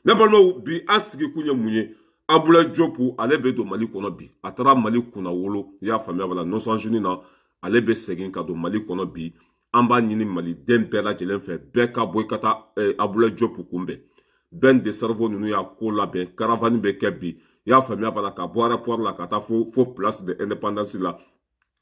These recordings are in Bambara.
Ne balimaw, bi an sigikun ye mun ye? Abdoulaye Diop, ale bɛ don Mali kɔnɔ bi. A taara Mali kunna wolo, i y'a faamuya bala, Nations Unies na. Ale bɛ segin ka don Mali kɔnɔ bi. An b'a ɲini maliden bɛɛ lajɛlen fɛ, bɛɛ ka bɔ i ka taa Abdoulaye Diop kunbɛn. Ben de Cerveau ninnu y'a ko labɛn, caravane bɛ kɛ bi, i y'a faamuya bala, ka bɔ aéroport la ka taa fo Place de Indépendance la.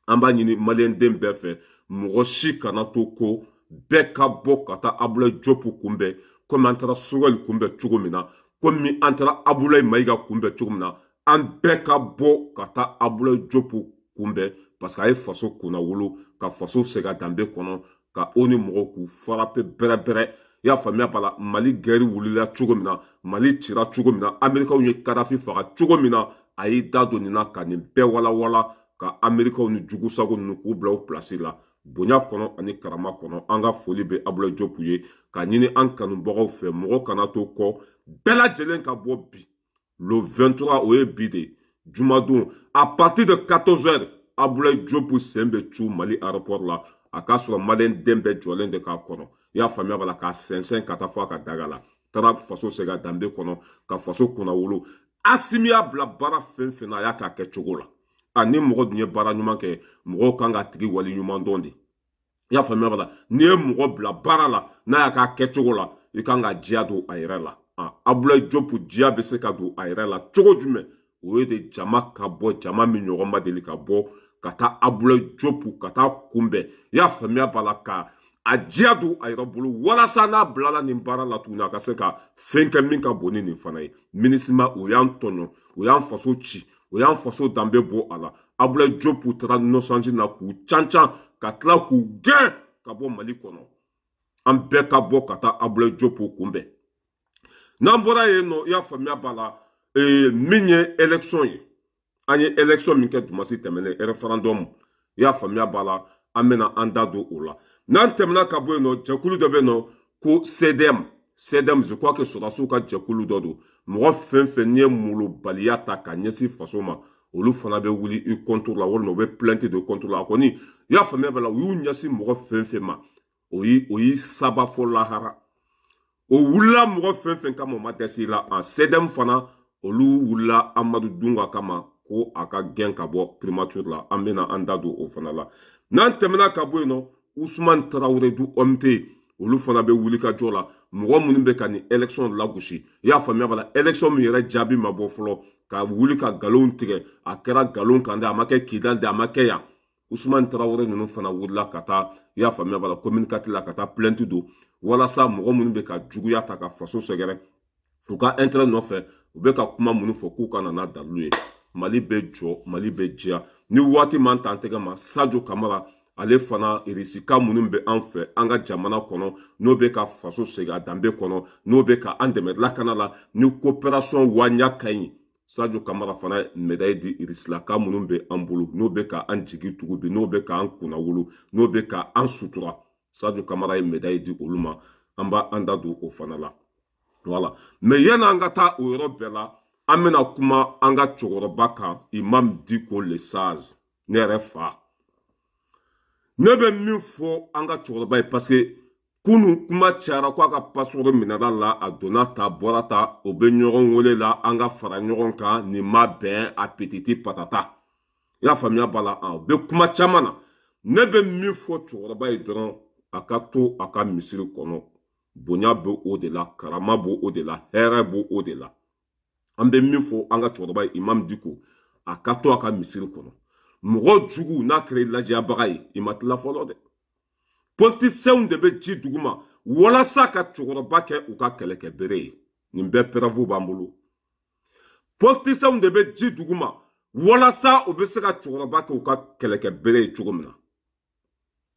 An b'a ɲini maliyɛnden bɛɛ fɛ, mɔgɔ si kana to ko, bɛɛ ka bɔ ka taa Abdoulaye Diop kunbɛn, komi an taara Choguel kunbɛn cogo min na, komi an taara Abdoulaye Maïga kunbɛn cogo min na. An bɛɛ ka bɔ ka taa Abdoulaye Diop kunbɛn, parce que a ye faso kunna wolo, ka faso segin a danbe kɔnɔ, ka o ni mɔgɔw k'u frapper bɛrɛ bɛrɛ. I y'a faamuya b'a la, Mali guerre wulila cogo min na, Mali cira cogo min na, Américains ye Kadafi faga cogo min na, a y'i da don nin na ka nin bɛɛ walawala, ka Américains ni jugusago ninnu k'u bila u place la, bonya kɔnɔ ani karama kɔnɔ. An ka foli bɛ Abdoulaye Diop ye, ka ɲini an kanubagaw fɛ, mɔgɔ kana to kɔ, bɛɛ lajɛlen ka bɔ bi, le 23, o ye bi de, jumadon, à partir de 14 heures. Abdoulaye Diop sen bɛ cu Mali aéroport la, a k'a sɔrɔ maliyɛn den bɛɛ jɔlen de k'a kɔnɔ, i y'a faamuya b'a la, k'a sɛnsɛn ka taa fɔ a ka daga la. Taara faso segin a danbe kɔnɔ, ka faso kunna wolo. Asimi y'a bila baara fɛn fɛn na, a y'a k'a kɛ cogo la. A ni mɔgɔ dun ye baara ɲuman kɛ, mɔgɔw kan k'a tigi wali ɲuman dɔn de, i y'a faamuya b'a la. N'i ye mɔgɔ bila baara la, n'a y'a k'a kɛcogo la, i kan ka diya don a yɛrɛ la. Abdoulaye Diop diya bɛ se ka don a yɛrɛ la cogo jumɛn? O ye de jama ka bɔ, jama min ɲɔgɔn ma deli ka bɔ ka taa Abdoulaye Diop ka taa kunbɛn, i y'a faamuya b'a la, ka a diya don a yɛrɛ bolo, walasa n'a bilala nin baara la tuguni, a ka se ka fɛn kɛ min ka bon ni nin fana ye. MINUSMA, o y'an tɔɲɔ, o y'an faso ci, o y'an faso danbe bɔ a la. Abdoulaye Diop taara Nations na k'u can can, ka tila k'u gɛn ka bɔ Mali kɔnɔ. An bɛɛ ka bɔ ka taa Abdoulaye Diop kunbɛn. N'an bɔra yen nɔ, i y'a faamuya b'a la, min ye élection ye, an ye élection min kɛ dumasi tɛmɛnen, référendum, i y'a faamuya b'a la, an bɛna an da don o la. N'an tɛmɛna ka bɔ yen nɔ, jɛkulu dɔ bɛ yen nɔ ko CDM. CDM, je crois que sɔrɔdasiw ka jɛkulu dɔ don. Mɔgɔ fɛn fɛn n'i ye molobaliya ta ka ɲɛsin faso ma, olu fana bɛ wuli i contre la, walima u bɛ plainte de contre la. A kɔni, i y'a faamuya b'a la, u y'u ɲɛsin mɔgɔ fɛn fɛn ma, o y'i saba fɔ lahara. O wulila mɔgɔ fɛn fɛn kama, o ma dɛsɛ i la. En CDM fana, olu wulila Amadu Dunga kama ko a ka gɛn ka bɔ primature la. An bɛna an da don o fana la. N'an tɛmɛna ka bɔ yen nɔ, Usman Tarawele du OMT, olu fana bɛ wuli ka jɔ la. Mɔgɔ minnu bɛ ka nin élection lagosi, i y'a faamuya b'a la, élection min yɛrɛ jaabi ma bɔ fɔlɔ, ka wuli ka nkalon tigɛ, a kɛra nkalon kan dɛ, a ma kɛ Kidali dɛ, a ma kɛ yan. Usman Tarawele ninnu fana wulila ka taa, i y'a faamuya b'a la, commune 4 la, ka taa plainte don, walasa mɔgɔ minnu bɛ ka juguya ta ka faso sɛgɛrɛ u ka intérêt nɔfɛ, u bɛ ka kuma minnu fɔ, k'u ka na n'a dalilu ye. Mali bɛ jɔ, Mali bɛ diya ni waati man t'an tɛgɛ ma. Sadio Kamara, ale fana, irisika minnu bɛ an fɛ an ka jamana kɔnɔ, n'o bɛ ka faso segin a danbe kɔnɔ, n'o bɛ ka an dɛmɛ lakana la, ni coopération waɲa ka ɲi. Sadio Kamara fana ye médaille di irisilaka minnu bɛ an bolo, n'o bɛ ka an jigi tugu bi, n'o bɛ ka an kunna wolo, n'o bɛ ka an sutura. Sadio Kamara ye médaille di olu ma. An b'a an da don o fana la, voilà. Mais yan'an ka taa o yɔrɔ bɛɛ la, an bɛna kuma an ka cɛkɔrɔba kan, Imam Diko le sage. Ne yɛrɛ fa, ne bɛ min fɔ an ka cɛkɔrɔba ye, parce que kunu kuma cayara ko a ka passeport minɛra la, a donna ta, bɔra ta, o bɛ ɲɔgɔn wele la, an ka fara ɲɔgɔn kan, nin ma bɛn a petiti patata, i y'a faamuya b'a la, o bɛ kuma caman na. Ne bɛ min fɔ cɛkɔrɔba ye dɔrɔn, a ka to a ka misiri kɔnɔ. Bonya bɛ o de la, karama b'o o de la, hɛrɛ b'o o de la. An bɛ min fɔ an ka cɛkɔrɔba ye, Imam Diko, a ka to a ka misiri kɔnɔ. Mɔgɔ jugu n'a kɛra i lajɛbaga ye, i ma tila fɔlɔ dɛ. Politicienw de bɛ ji duguma walasa ka cɛkɔrɔba kɛ u ka kɛlɛkɛbere ye. Nin bɛɛ preuve b'an bolo. Politicienw de bɛ ji duguma walasa u bɛ se ka cɛkɔrɔba kɛ u ka kɛlɛkɛbere ye cogo min na.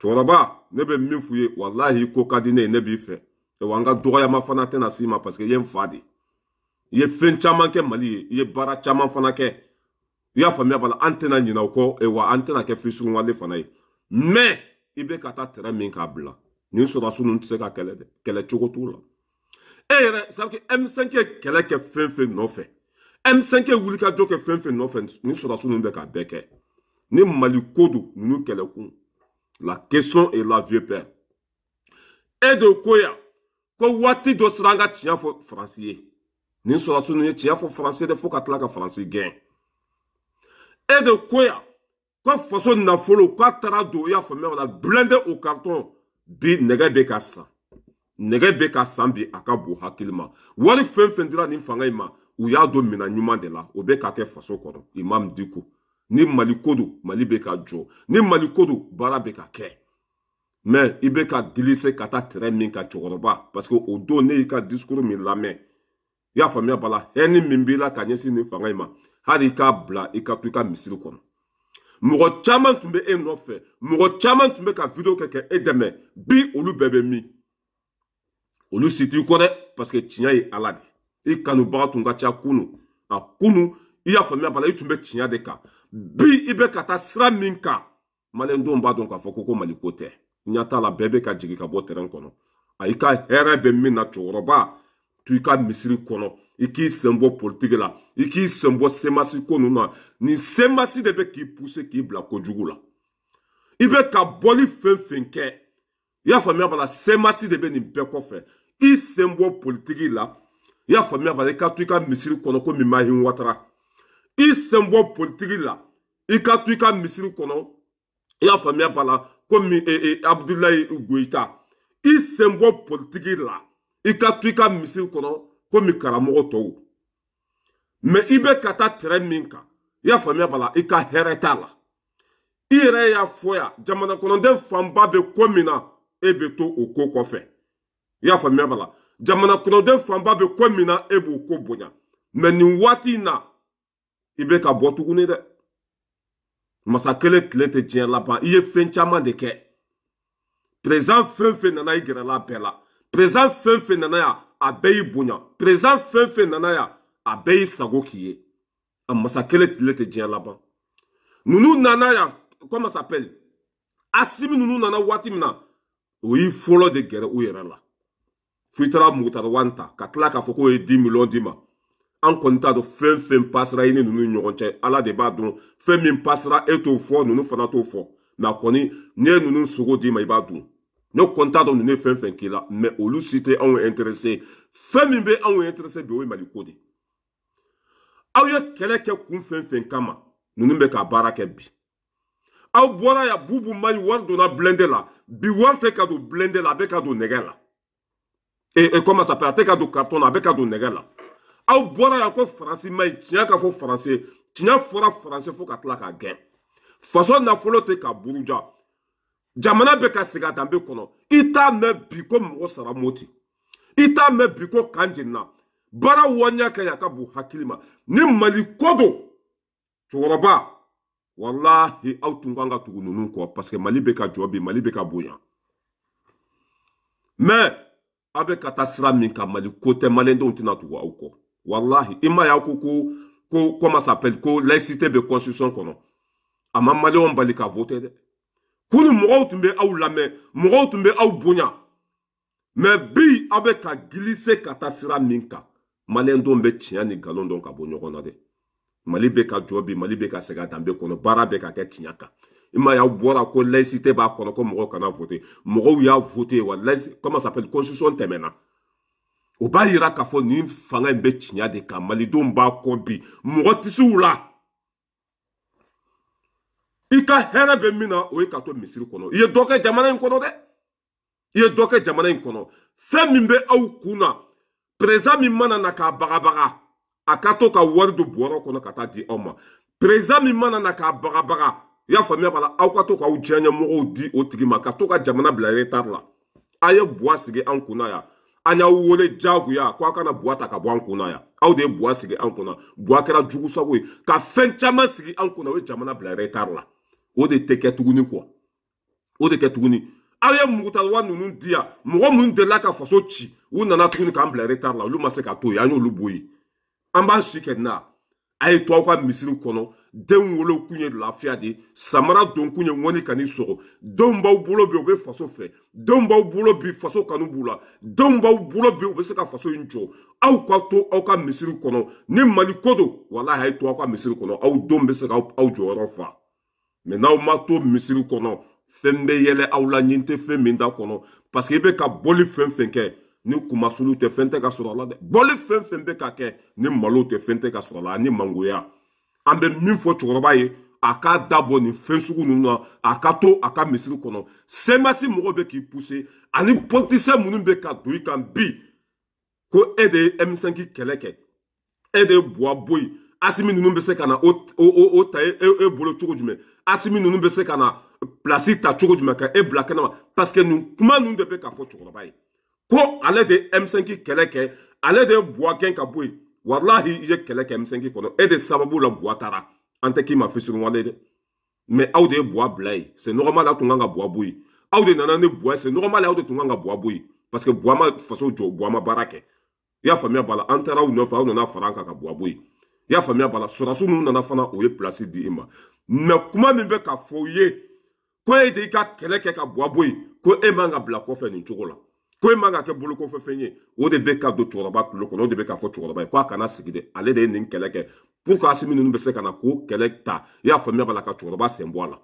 Cɛkɔrɔba, ne bɛ min f'u ye, walahi, ko ka di ne ye, ne b'i fɛ wa an ka dɔgɔyama fana tɛna s'i ma, parce que i ye n fa de, i ye fɛn caman kɛ Mali ye, i ye baara caman fana kɛ, i y'a faamuya b'a la. An tɛna ɲinɛ o kɔ, wa an tɛna kɛ fisuruwale fana ye. Mais i bɛ ka taa terrain min k'a bila nin sɔrɔdasiw ninnu tɛ se ka kɛlɛ dɛ, kɛlɛ cogo t'u la. E yɛrɛ sabu M5 ye kɛlɛ kɛ fɛn fɛn nɔfɛ, M5 ye wulikajɔ kɛ fɛn fɛn nɔfɛ, nin sɔrɔdasiw ninnu bɛ k'a bɛɛ kɛ. Ni Mali ko don, ninnu kɛlɛkun, la question est la, vieux père. E de ko yan ko waati dɔ sera, an ka tiɲɛ fɔ Faransi ye. Nin sɔrɔdasi ninnu ye tiɲɛ fɔ Faransi dɛ, fo ka tila ka Faransi gɛn. E de ko yan ko faso nafolo k'a taara don, i y'a faamuya la, blindé au carton. Bi nɛgɛ bɛ ka san, nɛgɛ bɛ ka san bi, a ka bon hakili ma. Wari fɛn fɛn dira nin fanga in ma, u y'a don minɛn ɲuman de la, o bɛ ka kɛ faso kɔnɔ. Imam Dicko, ni Mali ko don, Mali bɛ ka jɔ. Ni Mali ko don, baara bɛ ka kɛ. Mais i bɛ ka glisser ka taa terrain min kan, cɛkɔrɔba, parce que o don ne y'i ka discours min lamɛn, i y'a faamuya bala, haine min b'i la ka ɲɛsin nin fanga in ma, hali i k'a bila i ka to i ka misiri kɔnɔ. Mɔgɔ caman tun bɛ e nɔfɛ, mɔgɔ caman tun bɛ ka vidéo kɛ ka e dɛmɛ, bi olu bɛɛ bɛ min? Olu si t'i kɔ dɛ, parce que tiɲɛ ye Ala de. I kanubaga tun ka ca kunu, a kunu, i y'a faamuya bala, i tun bɛ tiɲɛ de kan. Bi i bɛ ka taa sira min kan, maliyɛndenw b'a dɔn k'a fɔ ko Mali ko tɛ. Ɲɛ t'a la, bɛɛ bɛ ka jigin ka bɔ terrain kɔnɔ. A i ka hɛrɛ bɛ min na, cɛkɔrɔba, to i ka misiri kɔnɔ, i k'i sen bɔ politiki la, i k'i sen bɔ CMAS ko ninnu na. Nin CMAS de bɛ k'i pousser k'i bila kojugu la. I bɛ ka bɔli fɛn fɛn kɛ, i y'a faamuya bala, CMAS de bɛ nin bɛɛ kɔfɛ. I sen bɔ politiki la, i y'a faamuya bala, i ka to i ka misiri kɔnɔ komi Mahi Ouattara. I sen bɔ politiki la, i ka to i ka misiri kɔnɔ, i y'a faamuya bala, komi Abdoulaye Goïta. I sen bɔ politiki la, i ka to i ka misiri kɔnɔ komi karamɔgɔ tɔw. Mais i bɛ ka taa terrain min kan, i y'a faamuya bala, i ka hɛrɛ t'a la. I yɛrɛ y'a fɔ yan, jamana kɔnɔden fanba bɛ ko min na, e bɛ to o ko kɔfɛ. I y'a faamuya bala, jamana kɔnɔden fanba bɛ ko min na, e b'o ko bonya. Mais nin waati in na, i bɛ ka bɔ tuguni dɛ. Masa kelen tile tɛ diɲɛ laban. I ye fɛn caman de kɛ. Président fɛn fɛn nana, i gɛrɛla bɛɛ la. Président fɛn fɛn nana yan, a bɛɛ y'i bonya. Président fɛn fɛn nana yan, a bɛɛ y'i sago k'i ye. A masa kelen tile tɛ diɲɛ laban. Ninnu nana yan, comment s'appelle, Assimi ninnu nana waati min na, o y'i fɔlɔ de gɛrɛ u yɛrɛ la. Fo i taara Moctar Ouane ta ka tila k'a fɔ k'o ye 10 millions d'i ma. An kɔni t'a dɔn fɛn fɛn pasera i ni ninnu ni ɲɔgɔn cɛ. Ala de b'a dɔn fɛn min pasera, e t'o fɔ, ninnu fana t'o fɔ. Mais a kɔni, n'i ye ninnu sogo d'i ma, i b'a dun. Ne kɔni t'a dɔn ninnu ye fɛn fɛn k'i la, mais olu si tɛ anw intéressé. Fɛn min bɛ anw intéressé bi, o ye Mali ko de. Aw ye kɛlɛ kɛ kun fɛn fɛn kama, ninnu bɛ ka baara kɛ bi. Aw bɔra yan, Boubou Mayi, wari donna blindé la. Bi wari tɛ ka don blindé la, a bɛ ka don nɛgɛ la. Et comment ça s'appelle, a tɛ ka don carton na, a bɛ ka don nɛgɛ la. Aw bɔra yan ko Faransi ma ɲi, tiɲɛ ka fɔ Faransi, tiɲɛ fɔra Faransi fo ka tila k'a gɛn. Faso nafolo tɛ ka buruja, jamana bɛ ka segin a danbe kɔnɔ. I t'a mɛn bi ko mɔgɔ sara Moti, i t'a mɛn bi ko kan jenina. Baara waleya ka ɲi, a ka bon hakili ma. Ni Mali ko don, cɛkɔrɔba, walahi aw tun kan ka tugu ninnu kɔ, parce que Mali bɛ ka jɔ bi, Mali bɛ ka bonya. Mais aw bɛ ka taa sira min kan, Mali ko tɛ, maliyɛndenw tɛna tugu aw kɔ, walahi. I ma ye aw ko ko comment s'appelle, ko laïcité bɛ constitution kɔnɔ, a ma maliyɛnw bali ka voter dɛ. Kunu mɔgɔw tun bɛ aw lamɛn, mɔgɔw tun bɛ aw bonya. Mais bi aw bɛ ka glisser ka taa sira min kan, maliyɛndenw bɛ tiɲɛ ni nkalon dɔn ka bɔ ɲɔgɔn na dɛ. Mali bɛ ka jɔ bi, Mali bɛ ka segin a danbe kɔnɔ, baara bɛ ka kɛ tiɲɛ kan. I ma ye aw bɔra ko laïcité b'a kɔnɔ, ko mɔgɔw kana voter, mɔgɔw y'a voter wa. Laïcité, comment s'appelle, constitution tɛmɛna. O b'a yira k'a fɔ nin fanga in bɛ tiɲɛ de kan, malidenw b'a kɔ bi, mɔgɔ tɛ se u la. I ka hɛrɛ bɛ min na, o ye ka to misiri kɔnɔ. I ye dɔ kɛ jamana in kɔnɔ dɛ, i ye dɔ kɛ jamana in kɔnɔ. Fɛn min bɛ aw kun na, président min mana na k'a bagabaga, a ka to ka wari don bɔrɔ kɔnɔ ka taa di aw ma. Président min mana na k'a bagabaga, i y'a faamuya b'a la, aw ka to k'aw diyaɲɛmɔgɔw di o tigi ma, ka to ka jamana bila retard la. A ye buwa sigi an kunna yan, an y'aw wele diyagoya ko aw kana buwa ta ka bɔ an kunna yan. Aw de ye buwa sigi an kunna, buwa kɛra jugu sago ye ka fɛn caman sigi an kunna, o ye jamana bila retard la. O de tɛ kɛ tuguni quoi, o de kɛ tuguni. Aw ye Moctar Ouane ninnu di yan, mɔgɔ minnu delila ka faso ci, u nana tuguni k'an bila retard la, olu ma se ka to yen, an y'olu bɔ yen. An b'an si kɛ nin na. A ye to aw ka misiri kɔnɔ, denw wolo kun ye lafiya de ye, samara don kun ye ŋɔni ka n'i sɔgɔ. Denw b'aw bolo bi, u bɛ faso fɛ. Denw b'aw bolo bi, faso kanu b'u la. Denw b'aw bolo bi, u bɛ se ka faso in jɔ. Aw ka to aw ka misiri kɔnɔ. Ni Mali ko don, walahi a ye to aw ka misiri kɔnɔ, aw denw bɛ se k'aw jɔyɔrɔ fa. Mais n'aw ma to misiri kɔnɔ, fɛn bɛ yɛlɛ aw la, ɲin tɛ fɛn min da kɔnɔ, parce que i bɛ ka bɔli fɛn fɛn kɛ. Ni kumasulu tɛ fɛn tɛ ka sɔrɔ a la dɛ. Bɔli fɛn fɛn bɛ ka kɛ ni malo tɛ fɛn tɛ ka sɔrɔ a la ani mangoya. An bɛ min fɔ cɛkɔrɔba ye, a k'a dabɔ nin fɛn sugu ninnu na, a ka to a ka misiri kɔnɔ. CMAS mɔgɔw bɛ k'i pousser ani politicien minnu bɛ ka don i kan bi ko e de ye M5 kɛlɛ kɛ, e de ye Buwa bɔ yen. Asimi ninnu bɛ se ka na o ta e bolo cogo jumɛn? Asimi ninnu bɛ se ka na place ta cogo jumɛn ka e bila kɛnɛ ma? Parce que nin kuma ninnu de bɛ ka fɔ cɛkɔrɔba ye ko ale de ye M5 kɛlɛ kɛ, ale de ye Buwa gɛn ka bɔ yen. Walahi i ye kɛlɛ kɛ M5 kɔnɔ, e de sababu la Buwa taara. An tɛ k'i ma fisuruwale dɛ, mais aw de ye Buwa bila yen. C'est normal, aw tun kan ka Buwa bɔ yen. Aw de nana ni Buwa ye, c'est normal, aw de tun kan ka Buwa bɔ yen. Parce que Buwa ma faso jɔ, Buwa ma baara kɛ. I y'a faamuya b'a la, an taara aw nɔfɛ, aw nana fara an kan ka Buwa bɔ yen. I y'a faamuya b'a la, sɔrɔdasi ninnu nana fana, o ye place di i ma. Mais kuma min bɛ ka fɔ ye ko e de y'i ka kɛlɛ kɛ ka Buwa bɔ yen, ko e man ka bila kɔfɛ nin cogo la, ko e man ka kɛ bolokɔfɛ fɛn ye, o de bɛ ka don cɛkɔrɔba tulo kɔnɔ, o de bɛ ka fɔ cɛkɔrɔba ye ko a kana sigi dɛ, ale de ye nin kɛlɛ kɛ pour que Asimi ninnu bɛ se ka na k'o kɛlɛ ta. I y'a faamuya b'a la, ka cɛkɔrɔba sen bɔ a la.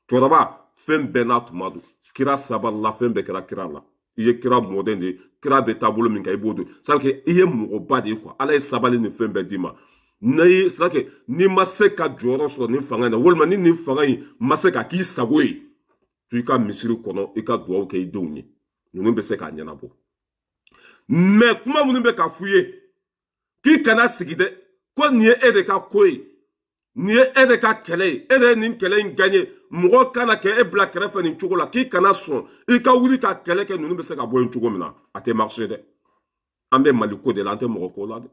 Cɛkɔrɔba, fɛn bɛɛ n'a tuma don. Kira sabalila, fɛn bɛɛ kɛra kira la. I ye kira mɔden de ye, kira bɛ taabolo min kan i b'o dɔn. C'est à dire que i ye mɔgɔba de ye quoi. Ala ye sabali ni fɛn bɛɛ d'i ma. N'i c'est à dire que n'i ma se ka jɔyɔrɔ sɔrɔ nin fanga in na, walima ni nin fanga in ma se ka k'i sago ye, to i ka misiri kɔnɔ, i ka dugawu kɛ i denw ye, ninnu bɛ se k'a ɲɛnabɔ. Mais kuma minnu bɛ ka f'u ye k'i kana sigi dɛ, ko nin ye e de ka ko ye, nin ye e de ka kɛlɛ ye, e de ye nin kɛlɛ in gagné, mɔgɔ kana kɛ e bila kɛrɛfɛ nin cogo la, k'i kana sɔn i ka wuli ka kɛlɛ kɛ, ninnu bɛ se ka bɔ yen cogo min na, a tɛ marcher dɛ. An bɛ Mali ko de la, an tɛ mɔgɔ ko la dɛ.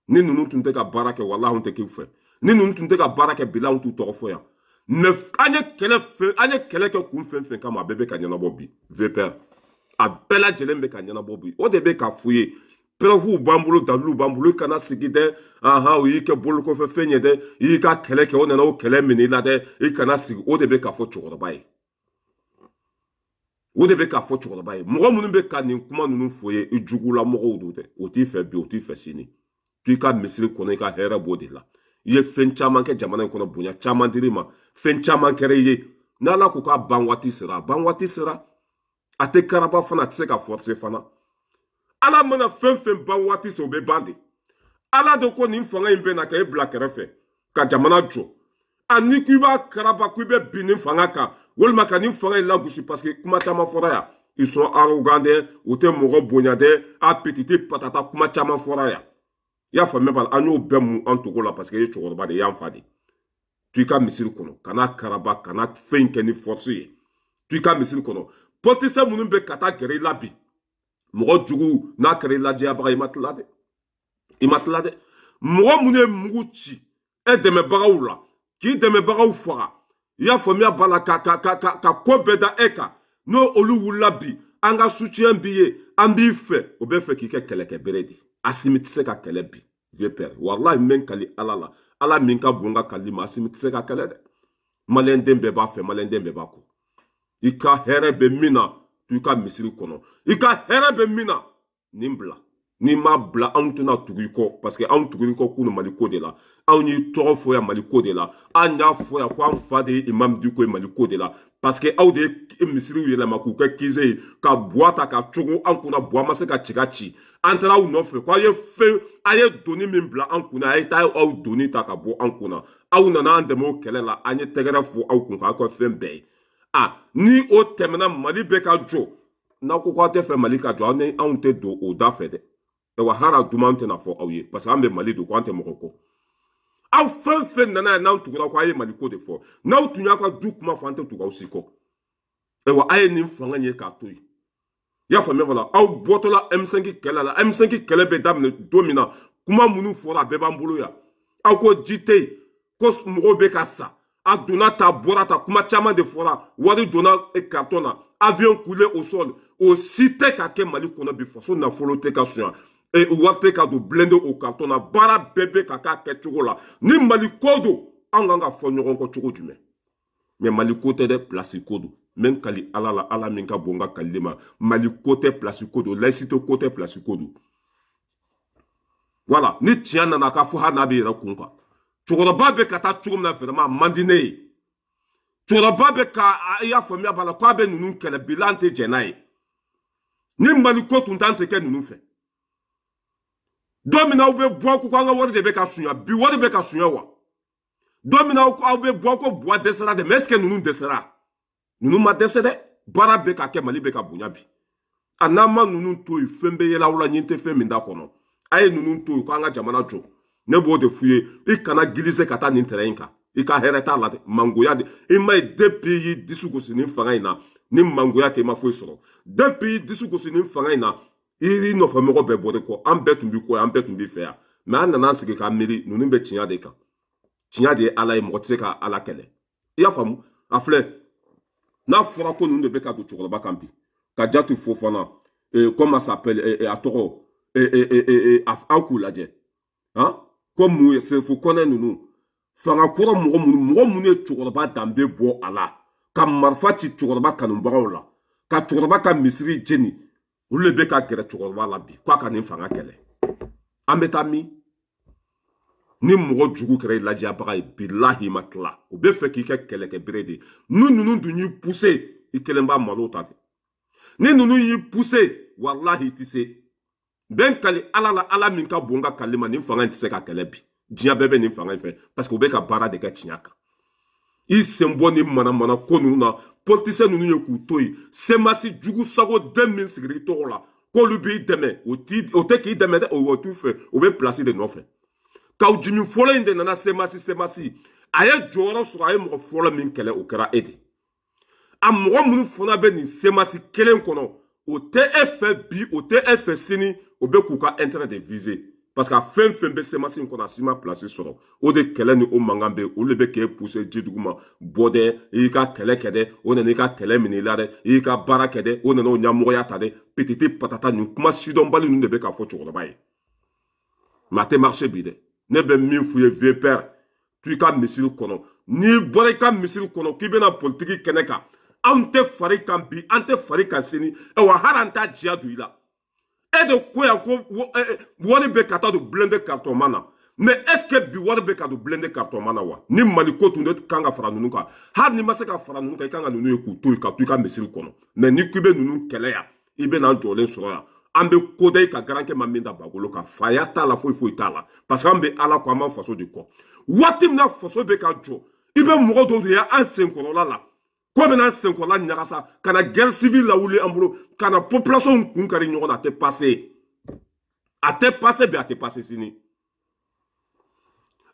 Ni ninnu tun tɛ ka baara kɛ, walahi anw tɛ k'i fɛ. Ni ninnu tun tɛ ka baara kɛ, bi la anw t'u tɔgɔ fɔ yan. Mais an ye kɛlɛ fɛn, an ye kɛlɛ kɛ kun fɛn fɛn kama, a bɛɛ bɛ ka ɲɛnabɔ bi. VPR a bɛɛ lajɛlen bɛ ka ɲɛnabɔ bi. O de bɛ ka f'u ye, preuve b'an bolo, dalilu b'an bolo. I kana sigi dɛ, ahan, o y'i kɛ bolokɔfɛ fɛn ye dɛ, i y'i ka kɛlɛ kɛ, o nana o kɛlɛ minɛ i la dɛ, i kana sigi. O de bɛ ka fɔ cɛkɔrɔba ye, o de bɛ ka fɔ cɛkɔrɔba ye. Mɔgɔ minnu bɛ ka nin kuma ninnu fɔ ye, i jugulamɔgɔw don dɛ, o t'i fɛ bi, o t'i fɛ sini. To i ka misiri kɔnɔ, i ka hɛrɛ b'o de la. I ye fɛn caman kɛ jamana in kɔnɔ, bonya caman dir'i ma, fɛn caman kɛra i ye. N'Ala ko k'a ban waati sera, a ban waati sera. A tɛ karaba fana, a tɛ se ka forcer fana. Ala mana fɛn fɛn ban waati se, o bɛ ban de. Ala de ko nin fanga in bɛ na ka e bila kɛrɛfɛ ka jamana jɔ. A ni k'i b'a karaba k'i bɛ bin nin fanga kan, walima ka nin fanga in lagosi, parce que kuma caman fɔra yan, ils sont arrogants dɛ, u tɛ mɔgɔ bonya dɛ, a petite patata, kuma caman fɔra yan. I y'a faamuya b'a la, an y'o bɛɛ mun an togo la, parce que e ye cɛkɔrɔba de ye, i y'an fa de. To i ka misiri kɔnɔ, kana karaba, kana fɛn kɛ ni force ye. To i ka misiri kɔnɔ. Politicien minnu bɛ ka taa gɛrɛ i la bi, mɔgɔ jugu n'a kɛra i lajɛyabaga, i ma tila dɛ, i ma tila dɛ. Mɔgɔ minnu ye mugu ci e dɛmɛbagaw la, k'i dɛmɛbagaw faga, i y'a faamuya b'a la, ka ka ka ka ka ko bɛɛ da e kan, n'o olu wulila bi, an ka soutien b'i ye, an b'i fɛ, o bɛ fɛ k'i kɛ kɛlɛkɛbere de. Asimi tɛ se ka kɛlɛ bi, VPR. Walahi n bɛ n kali Ala la, Ala min ka bon ka kali ma, Asimi tɛ se ka kɛlɛ dɛ. Maliyɛnden bɛɛ b'a fɛ, maliyɛnden bɛɛ b'a kɔ. I ka hɛrɛ bɛ min na, to i ka misiri kɔnɔ. I ka hɛrɛ bɛ min na, nin bila. N'i m'a bila, anw tɛna tugu i kɔ, parce que anw tugura i kɔ kunun Mali ko de la. Anw y'i tɔgɔ fɔ yan Mali ko de la. An y'a fɔ yan ko an fa de ye Imam Dicko ye Mali ko de la, parce que aw de ye misiriw yɛlɛma k'u kɛ kize ye, ka buwa ta ka cogo an kunna, buwa ma se ka ci ka ci. An taara aw nɔfɛ ko aw ye fɛn, a ye doni min bila an kunna, a ye taa aw doni ta ka bɔ an kunna. Aw nana an dɛmɛ o kɛlɛ la, an ye tɛgɛrɛ fɔ aw kun k'aw ka fɛn bɛɛ ye. A ni o tɛmɛna, Mali bɛ ka jɔ. N'aw ko k'aw tɛ fɛ Mali ka jɔ, aw ni anw tɛ don o da fɛ dɛ. Ayiwa, hara duman tɛna fɔ aw ye, parce que an bɛ Mali don ko an tɛ mɔgɔ kɔ. Aw fɛn fɛn nana yan, n'anw tugura ko aw ye Mali ko de fɔ, n'aw tun y'a ka du kuma fɔ, an tɛ tugu aw si kɔ. Ayiwa, a ye nin fanga ye k'a to yen. I y'a faamuya b'a la, aw bɔtɔla M5 kɛlɛ la, M5 kɛlɛ bɛ daminɛ don min na, kuma minnu fɔra a bɛɛ b'an bolo yan. Aw ko ji tɛ yen, ko mɔgɔw bɛ ka sa, a donna ta, a bɔra ta, kuma caman de fɔra, wari donna carton na, avion coulé au sol, o si tɛ ka kɛ Mali kɔnɔ bi. Faso nafolo tɛ ka sunya, wari tɛ ka don blindé o carton na, baara bɛɛ bɛ ka k'a kɛcogo la. Ni Mali ko don, anw kan ka fɔ ɲɔgɔn kɔ cogo jumɛn? Mais Mali ko tɛ dɛ, place ko don. N bɛ n kali Ala la, Ala min ka bon n ka kalili ma, Mali ko tɛ, place ko don. Laïcité ko tɛ, place ko don. Voilà, ni tiɲɛ nana ka fɔ, hali n'a bɛ yɛrɛ kun kan. Cɛkɔrɔba bɛ ka taa cogo min na, vraiment a man di ne ye. Cɛkɔrɔba bɛ ka, i y'a faamuya b'a la, k'a bɛ ninnu kɛlɛ bi la, an tɛ jɛn n'a ye. Ni Mali ko tun t'an tɛ kɛ ninnu fɛ. Don min na aw bɛ bɔ ko an ka wari de bɛ ka sunya, bi wari bɛ ka sunya wa? Don min na aw bɛ bɔ ko buwa dɛsɛra de, mais est ce que ninnu dɛsɛra? Ninnu ma dɛsɛ dɛ, baara bɛ ka kɛ, Mali bɛ ka bonya bi. A n'an ma ninnu to yen, fɛn bɛ yɛlɛ aw la, ɲin tɛ fɛn min da kɔnɔ. A ye ninnu to yen k'an ka jamana jɔ. Ne b'o de f'u ye, i kana glisser ka taa nin terrain in kan. I ka hɛrɛ t'a la dɛ, mangoya de. I ma ye depuis i y'i disi gosi nin fanga in na, ni mangoya tɛ i ma foyi sɔrɔ. Depuis i disi gosi nin fanga in na, i y'i nɔfɛ mɔgɔ bɛɛ bɔr'i kɔ. An bɛɛ tun b'i kɔ yan, an bɛɛ tun b'i fɛ yan. Mais an nana an sigi k'an miiri, ninnu bɛ tiɲɛ de kan. Tiɲɛ de ye Ala ye, mɔgɔ tɛ se ka Ala kɛlɛ. I y'a faamu? A filɛ, n'a fɔra ko ninnu de bɛ ka don cɛkɔrɔba kan bi, ka Jatu Fofana, comment s'appelle, a tɔgɔ, aw k'u lajɛ. Han? Ko mun ye Sefo Kɔnɛ ninnu, fanga kɔrɔ mɔgɔ minnu ye cɛkɔrɔba danbe bɔ a la, ka marifa ci cɛkɔrɔba kanubagaw la, ka cɛkɔrɔba ka misiri jeni, olu de bɛ ka gɛrɛ cɛkɔrɔba la bi k'a ka nin fanga kɛlɛ. An bɛ taa min? Ni mɔgɔ jugu kɛra i ladiyabaga ye, bilahi ma tila, o bɛ fɛ k'i kɛ kɛlɛkɛbere de ye. Ni ninnu dun y'i poussé, i kelen b'a malo ta de. Ni ninnu y'i poussé, walahi i tɛ se. Bɛn kali Ala la, Ala min ka bon ka kali ma, nin fanga in tɛ se ka kɛlɛ bi. Diɲɛ bɛɛ bɛ nin fanga in fɛ, parce que u bɛ ka baara de kɛ tiɲɛ kan. I sen bɔ ni manamana ko ninnu na, politicien ninnu ye k'u to yen. Semasi jugu sago den min sigira i tɔgɔ la, k'olu b'i dɛmɛ, o tɛ k'i dɛmɛ dɛ, o t'u fɛ, o bɛ place de nɔfɛ. Kaw jimi fɔlɔ in de nana semasi, a ye jɔyɔrɔ sɔrɔ, a ye mɔgɔ fɔlɔ min kɛlɛ, o kɛra e de. A mɔgɔ minnu fana bɛ nin semasi kelen kɔnɔ, o tɛ e fɛ bi, o tɛ e fɛ sini, o bɛ k'u ka intérêt de viser. Parce que a fɛn fɛn bɛ semasi in kɔnɔ, a si ma place sɔrɔ. O de kɛlɛ ni o mankan bɛ yen, olu de bɛ k'e pousser ji duguma. Bɔ dɛ, i y'i ka kɛlɛ kɛ dɛ, o nana i ka kɛlɛ minɛ i la dɛ, i y'i ka baara kɛ dɛ, o nana o ɲɛmɔgɔya ta dɛ, petite patata nin kuma sidɔnbali ninnu de bɛ k'a fɔ cɛkɔrɔba ye. Mais a tɛ marché bi dɛ. Ne bɛ min f'u ye, vieux père, to i ka misiri kɔnɔ. N'i bɔra i ka misiri kɔnɔ k'i bɛna politiki kɛnɛ kan, anw tɛ fari kan bi, an tɛ fari kan sini, ayiwa hali an t'a diya don i la. E de ko yan ko wari bɛ ka taa don blindé carton na. Mais est ce que bi wari bɛ ka don blindé carton na wa? Ni Mali ko tun de kan ka fara ninnu kan, hali n'i ma se ka fara ninnu kan, i kan ka ninnu ye k'u to yen, ka to i ka misiri kɔnɔ. Mais ni k'i bɛ ninnu kɛlɛ yan, i bɛ n'an jɔlen sɔrɔ yan. An bɛ ko da i ka garankɛ ma min da bagolo kan, faya t'a la, foyi foyi t'a la. Parce que an bɛ Ala kɔ, an b'an faso de kɔ. Waati min na faso bɛ ka jɔ, i bɛ mɔgɔ dɔw de ye an senkɔrɔla la, ko bɛna senkɔrɔla ɲagasa, ka na guerre civile lawuli an bolo, ka na population kun kari ɲɔgɔn na. A tɛ passer, a tɛ passer bi, a tɛ passer sini.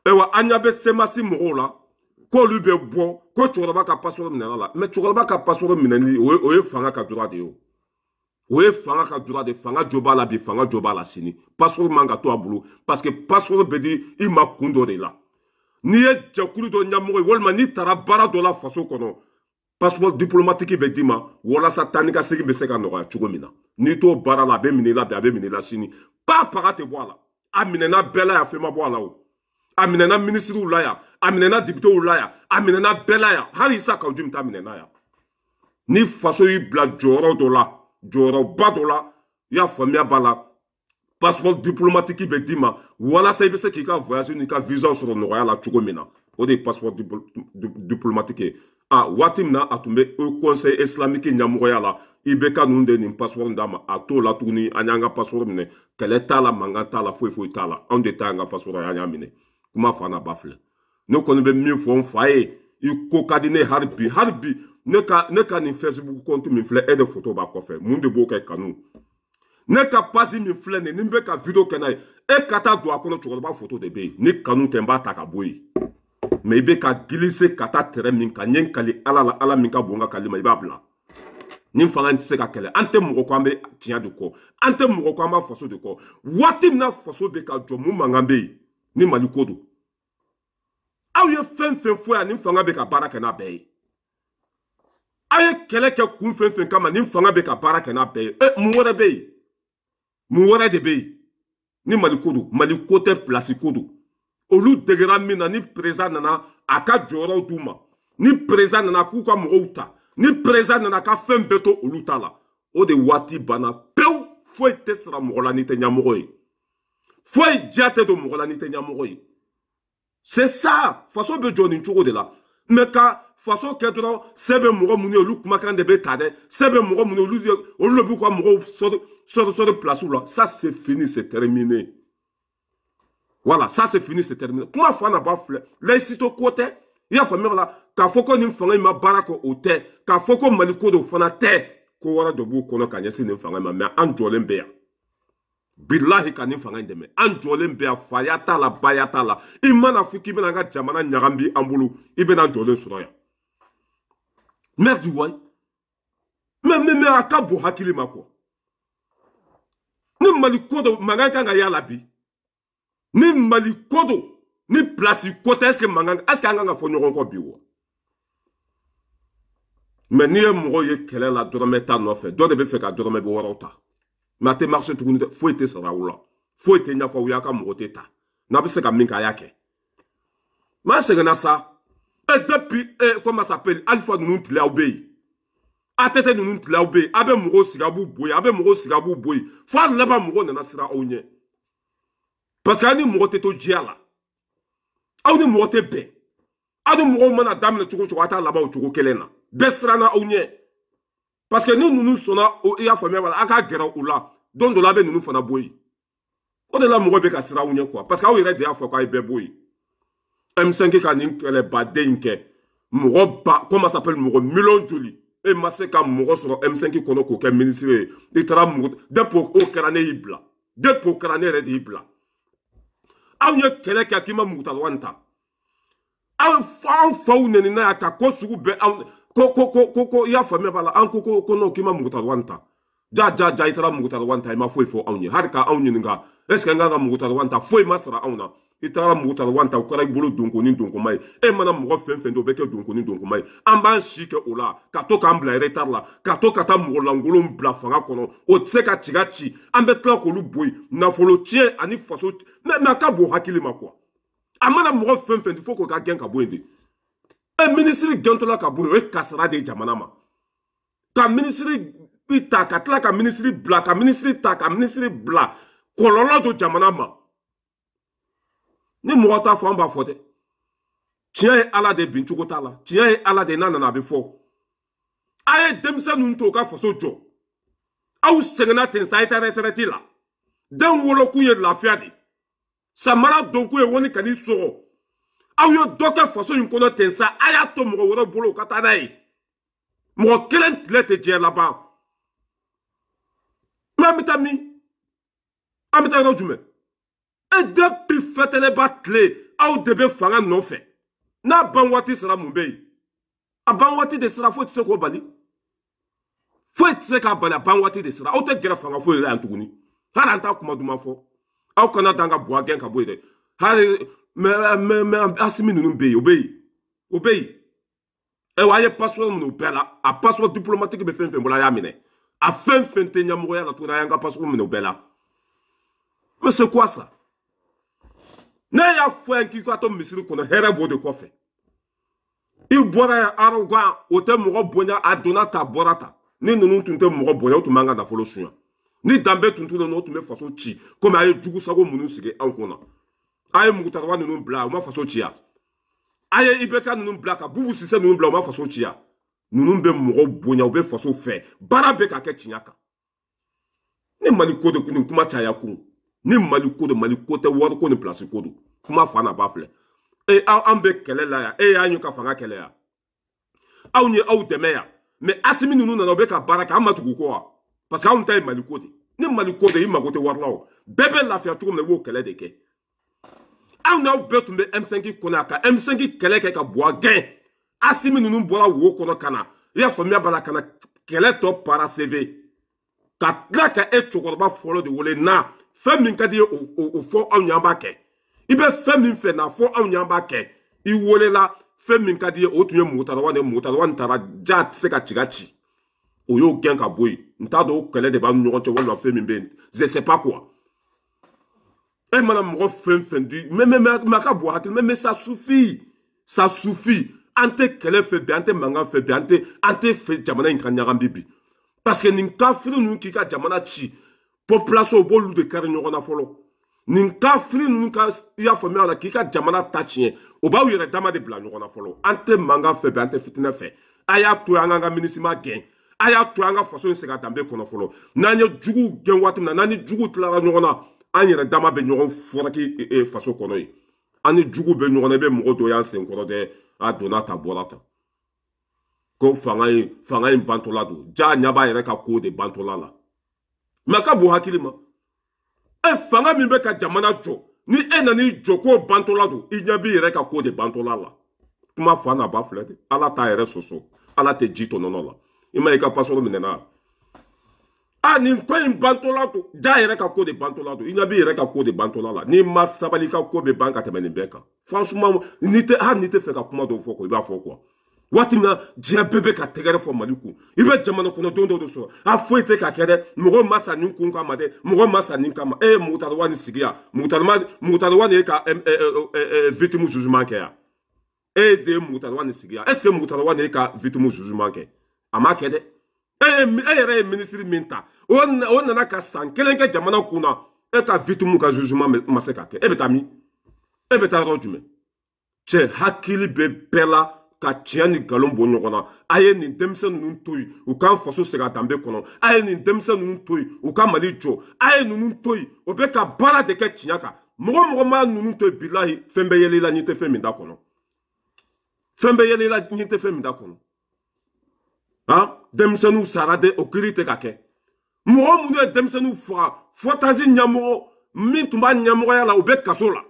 Ayiwa, an ɲɛ bɛ semasi mɔgɔw la k'olu bɛ bɔ ko cɛkɔrɔba ka passeport minɛna la. Mais cɛkɔrɔba ka passeport minɛli, o ye fanga ka droit de ye o. O ye fanga ka droit de, fanga jo b'a la bi, fanga jo b'a la sini. Passeport man ka to a bolo, parce que passeport bɛ di i ma kun dɔ de la. N'i ye jɛkulu dɔ ɲɛmɔgɔ ye, walima n'i taara baara dɔ la faso kɔnɔ, passeport diplomatique bɛ d'i ma walasa taa ni ka segin bɛ se ka nɔgɔya cogo min na. N'i t'o baara la, a bɛ minɛ i la bi, a bɛ minɛ i la sini. Pa paga tɛ bɔ a la. A minɛna bɛɛ la yan, fɛn ma bɔ a la o. A minɛna minisiriw la yan, a minɛna députéw la yan, a minɛna bɛɛ la yan. Hali Isa Kawu Jimi ta minɛna yan. Ni faso y'i bila jɔyɔrɔ dɔ la, jɔyɔrɔba dɔ la, i y'a faamuya b'a la, passeport diplomatique bɛ d'i ma walasa i bɛ se k'i ka voyage n'i ka visa sɔrɔ nɔgɔya la cogo min na. O de ye passeport diplomatique ye. A waati min na a tun bɛ Haut Conseil islamique ɲɛmɔgɔya la, IBK ninnu de nin passeport d'a ma. A t'o la tuguni, an y'an ka passeport minɛ. Kɛlɛ t'a la, mankan t'a la, foyi foyi t'a la. Anw de ta y'an ka passeport ye, an y'a minɛ. Kuma fa n'a ba filɛ. Ne kɔni bɛ min fɔ n fa ye, i ko ka di ne hali bi, hali bi ne ka nin Facebook compte min filɛ, e de photo b'a kɔfɛ. Mun de b'o kɛ kanu? Ne ka page min filɛ nin, ni n bɛ ka video kɛ n'a ye, e ka taa don a kɔnɔ, cɛkɔrɔba photo de bɛ yen. Ni kanu tɛ, n b'a ta ka bɔ yen. Mais i bɛ ka glisser ka taa terrain min kan, n ye n kali Ala la, Ala min ka bon ka kali ma, i b'a bila. Nin fanga in tɛ se ka kɛlɛ. An tɛ mɔgɔ ko an bɛ tiɲɛ de kɔ, an tɛ mɔgɔ ko an b'a faso de kɔ. Waati min na faso bɛ ka jɔ, mun mankan bɛ yen ni Mali ko don? Aw ye fɛn fɛn fɔ yan, nin fanga bɛ ka baara kɛ n'a bɛɛ ye. Aw ye kɛlɛ kɛ kun fɛn fɛn kama, nin fanga bɛ ka baara kɛ n'a bɛɛ ye. Mun wɛrɛ bɛ yen? Mun wɛrɛ de bɛ yen ni Mali ko don? Mali ko tɛ, place ko don. Olu degera min na, ni président nana a ka jɔyɔrɔw d'u ma, ni président nana k'u ka mɔgɔw ta, ni président nana ka fɛn bɛɛ to olu ta la, o de waati banna pewu. Foyi tɛ sara mɔgɔ la n'i tɛ ɲɛmɔgɔ ye, foyi diya tɛ don mɔgɔ la n'i tɛ ɲɛmɔgɔ ye. C'est ça, faso bɛ jɔ nin cogo de la. Mais ka Faso kɛ dɔrɔn se bɛ mɔgɔ minnu ye olu kumakan de bɛ ta dɛ. Se bɛ mɔgɔ minnu ye olu de b'u ka mɔgɔw sɔrɔ place la. Ça c'est fini, c'est terminé. Voilà, ça c'est fini, c'est terminé. Kuma fa na ba filɛ, laïcité ko tɛ. I y'a faamuya la, k'a fɔ ko nin fanga in ma baara kɛ o tɛ, k'a fɔ ko Mali ko do fana tɛ. Ko wɛrɛ dɔ b'u kɔnɔ ka ɲɛsin nin fanga in ma, mais an jɔlen bɛ yan. Bilahi ka nin fanga in dɛmɛ. An jɔlen bɛ yan, faya t'a la, baya t'a la. I mana fɔ k'i bɛna an ka jamana ɲagami an bolo, i bɛna an jɔlen sɔrɔ yan. Merde wayi. Mais a ka bon hakili ma quoi. Ni Mali ko do, mankan kan ka y'a la bi. Ni Mali ko do, ni place ko tɛ, est-ce que mankan, est-ce que an kan ka fɔ ɲɔgɔn kɔ bi wa? Mais n'i ye mɔgɔw ye kɛlɛ la dɔrɔmɛ ta nɔfɛ, dɔ de bɛ fɛ ka dɔrɔmɛ bi wɔɔrɔ ta. Mais a tɛ marché tuguni dɛ, foyi tɛ sara aw la, foyi tɛ ɲɛfɔ aw ye, aw ka mɔgɔ tɛ ta. N'a bɛ se ka min kɛ, a y'a kɛ. Mais an sɛgɛnna sa. Depuis, comment ça s'appelle, Alpha ninnu tile aw bɛ yen. ATT ninnu tile aw bɛ yen. A bɛ mɔgɔw sigi a b'u bɔ yen, a bɛ mɔgɔw sigi a b'u bɔ yen. Fo a laban mɔgɔw nana siran aw ɲɛ. Parce que aw ni mɔgɔ tɛ to diya la. Aw ni mɔgɔ tɛ bɛn. Aw ni mɔgɔw mana daminɛ cogo o cogo, a t'a laban o cogo kelen na. Bɛɛ siranna aw ɲɛ. Parce que ni ninnu sɔnna, i y'a faamuya b'a la, a k'a gɛrɛ u la. Don dɔ la a bɛ ninnu fana bɔ yen. O de la mɔgɔ bɛ ka siran aw ɲɛ quoi. Parce que aw yɛrɛ de y'a fɔ k'a ye bɛɛ bɔ yen. M5 ka nin kɛlɛbaden in kɛ. Mɔgɔ ba, comment ça s'appelle, mɔgɔ miliyɔn joli. E ma se ka mɔgɔ sɔrɔ M5 kɔnɔ k'o kɛ ministre ye. I taara mɔgɔ, depuis o kɛra ne y'i bila. Depuis o kɛra ne yɛrɛ de y'i bila. Aw ye kɛlɛ kɛ k'i ma Mukutari ta. Aw faw nɛni n'a ka ko sugu bɛɛ aw ko i y'a faamuya b'a la, an ko non k'i ma Mukutari ta. Ja ja ja i taara Mukutari ta, i ma foyi fɔ anw ye. Hali ka anw ɲininka, est ce que n kan ka Mukutari ta, foyi ma sara anw na. I taara Mukutari ta, o kɛra i bolo donko ni donkoma ye. E mana mɔgɔ fɛn fɛn don, o bɛ kɛ donko ni donkoma ye. An b'an si kɛ o la, ka to k'an bila retard la, ka to ka taa mɔgɔ lankolon bila fanga kɔnɔ, o tɛ se ka ci ka ci. An bɛ tila k'olu bɔ yen, nafolo tiɲɛ ani faso. Mais a ka bon hakili ma quoi. A mana mɔgɔ fɛn fɛn di, fo k'o ka gɛn ka bɔ yen de. E minisiri gɛntɔla ka bɔ yen, o ye kasara de ye jamana ma. Ka minisiri ta, ka tila ka minisiri bila, ka minisiri ta, ka minisiri bila, kɔlɔlɔ don jamana ma. Ni mɔgɔ t'a fɔ, an b'a fɔ dɛ. Tiɲɛ ye Ala de, bin cogo t'a la. Tiɲɛ ye Ala de, n'a nana a bɛ fɔ. A ye denmisɛn ninnu to u ka faso jɔ. Aw sɛgɛnna ten sa, a ye taa retraite la. Den wolokun ye lafiya de. Samara donkun ye wani ka n'i sɔgɔ. Aw ye dɔ kɛ faso in kɔnɔ ten sa, a y'a to mɔgɔ wɛrɛ bolo u ka taa n'a ye. Mɔgɔ kelen tile tɛ diɲɛ laban. Mais an bɛ taa min? An bɛ taa yɔrɔ jumɛn? E depuis fɛtɛlɛba tile, aw de bɛ fanga nɔfɛ. N'a ban waati sera, mun bɛ yen? A ban waati de sera, foyi tɛ se k'o bali. Foyi tɛ se k'a bali, a ban waati de sera. Aw tɛ gɛrɛ fanga foyi la yan tuguni. Hali an t'a kuma duman fɔ. Aw kana dan ka buwa gɛn ka bɔ yen dɛ. Hali mais Asimi ninnu bɛ yen, o bɛ yen. O bɛ yen. Ayiwa, a ye passeport minɛ o bɛɛ la. A passeport diplomatique bɛ fɛn fɛn bolo, a y'a minɛ. A fɛn fɛn tɛ ɲɛmɔgɔya la tuguni, a y'an ka passeport minɛ o bɛɛ la. Mais c'est quoi ça? Ne y'a fɔ yan k'i ka to misiri kɔnɔ, hɛrɛ b'o de kɔfɛ. I bɔra yan arrogant, o tɛ mɔgɔ bonya, a donna ta, a bɔra ta. Ni ninnu tun tɛ mɔgɔ bonya, o tun b'an ka nafolo sunya. Ni danbe tun t'u la, o tun bɛ faso ci. Komi a ye jugusago minnu sigi anw kunna. A ye Mukutari ninnu bila, u ma faso ci yan. A ye IBK ninnu bila, ka Bubu Sise ninnu bila, u ma faso ci yan. Ninnu bɛ mɔgɔ bonya, u bɛ faso fɛ. Baara bɛ ka kɛ tiɲɛ kan. Ni Mali ko de, nin kuma caya kun. Ni Mali ko de, Mali ko tɛ, wari ko ni place ko don. Kuma fa na ba filɛ. E an bɛ kɛlɛ la yan, e y'an ye ka fanga kɛlɛ yan. Anw ye aw dɛmɛ yan. Mais Asimi ninnu nana, u bɛ ka baara kɛ, an ma tugu kɔ wa? Parce que anw ta ye Mali ko de. Ni Mali ko de, i mago tɛ wari la o. Bɛɛ bɛ lafiya cogo min na, i b'o kɛlɛ de kɛ. Anw n'aw bɛɛ tun bɛ M5 kɔnɔ yan, ka M5 kɛlɛ kɛ ka buwa gɛn. Asimi ninnu bɔra wo kɔnɔ ka na, i y'a faamuya b'a la, ka na kɛlɛ tɔ parachever. Ka tila ka e cɛkɔrɔba fɔlɔ de wele na. Fɛn min ka di ye, o fɔ anw ye, an b'a kɛ. I bɛ fɛn min fɛ, n'a fɔ anw ye, an b'a kɛ. I welela, fɛn min ka di ye, o tun ye Mukutari de. Mukutari taara, ja tɛ se ka ci ka ci. O y'o gɛn ka bɔ yen. N t'a dɔn o kɛlɛ de b'an ni ɲɔgɔn cɛ walima fɛn min bɛ yen. Je sais pas quoi. E mana mɔgɔ fɛn fɛn di, mais a ka bon hakili, mais ça suffit. Ça suffit. An tɛ kɛlɛ fɛ bi, an tɛ mankan fɛ bi, an tɛ fɛ jamana in ka ɲagami bi. Parce que nin kafiri ninnu k'i ka jamana ci, population u b'olu de kari ɲɔgɔn na fɔlɔ. Nin kafiri ninnu ka i y'a faamuya la k'i ka jamana ta tiɲɛ, o b'aw yɛrɛ dama de bila ɲɔgɔn na fɔlɔ. An tɛ mankan fɛ bi, an tɛ fitinɛ fɛ. A y'a to an k'an ka MINUSMA gɛn, a y'a to an ka faso in segin a danbe kɔnɔ fɔlɔ. N'an ye juguw gɛn waati min na, n'an ni juguw tilara ɲɔgɔn na, an yɛrɛ dama bɛ ɲɔgɔn fɔrɔki faso kɔnɔ yen. An ni jugu bɛ ɲɔgɔn na, i bɛ mɔgɔ dɔ y'an sen kɔrɔ dɛ, a donna ta bɔra ta. Ko fanga in bantɔla don, ja ɲɛ b'a yɛrɛ ka ko de bantɔla la. Mɛ a ka bon hakili ma. E fanga min bɛ ka jamana jɔ, ni e nan'i jɔ k'o bantɔla don, i ɲɛ b'i yɛrɛ ka ko de bantɔla la. Kuma fa n'a ba filɛ dɛ, Ala t'a yɛrɛ sɔsɔ, Ala tɛ ji tɔ nɔnɔ la. I ma i ka passeport minɛ. A nin ko in bantɔla don, ja yɛrɛ ka ko de bantɔla don, i ɲɛ b'i yɛrɛ ka ko de bantɔla la. N'i ma sabali, i ka ko bɛ ban ka tɛmɛ nin bɛɛ kan. Franchement, n'i tɛ hali n'i tɛ fɛ ka kuma dɔw fɔ quoi, i b'a fɔ quoi. Waati min na diɲɛ bɛɛ bɛ ka tɛgɛrɛ fɔ Mali kun, i bɛ jamana kɔnɔdenw dɔw de sɔrɔ, a foyi tɛ ka kɛ dɛ, mɔgɔ ma sa nin kun kama dɛ, mɔgɔ ma sa nin kama. E ye Moctar Ouane sigi yan, Moctar Ouane ye ka victime jugement kɛ yan. E de ye Moctar Ouane sigi yan, est ce que Moctar Ouane ye ka victime jugement kɛ? A ma kɛ dɛ. E yɛrɛ ye ministre min ta, o nana ka san kelen kɛ jamana kun na, e ka victime ka jugement ma se ka kɛ. E bɛ taa min? E bɛ taa yɔrɔ jumɛn? Cɛ, hakili bɛ bɛɛ la ka tiɲɛ ni nkalon bɔ ɲɔgɔn na. A ye nin denmisɛn ninnu to yen, u k'an faso segin a danbe kɔnɔ. A ye nin denmisɛn ninnu to yen, u ka Mali jɔ. A ye ninnu to yen, o bɛ ka baara de kɛ tiɲɛ kan. Mɔgɔ mɔgɔ ma ninnu to yen, bilahi, fɛn bɛ yɛlɛ i la n'i tɛ fɛn min da kɔnɔ. Fɛn bɛ yɛlɛ i la n'i tɛ fɛn min da kɔnɔ. Han, denmisɛnninw sara dɛ, o kiiri tɛ ka kɛ. Mɔgɔ minnu ye denmisɛnninw faga, fɔtasi ɲɛmɔgɔ min tun b'a ɲɛmɔgɔya la, o bɛ kaso la.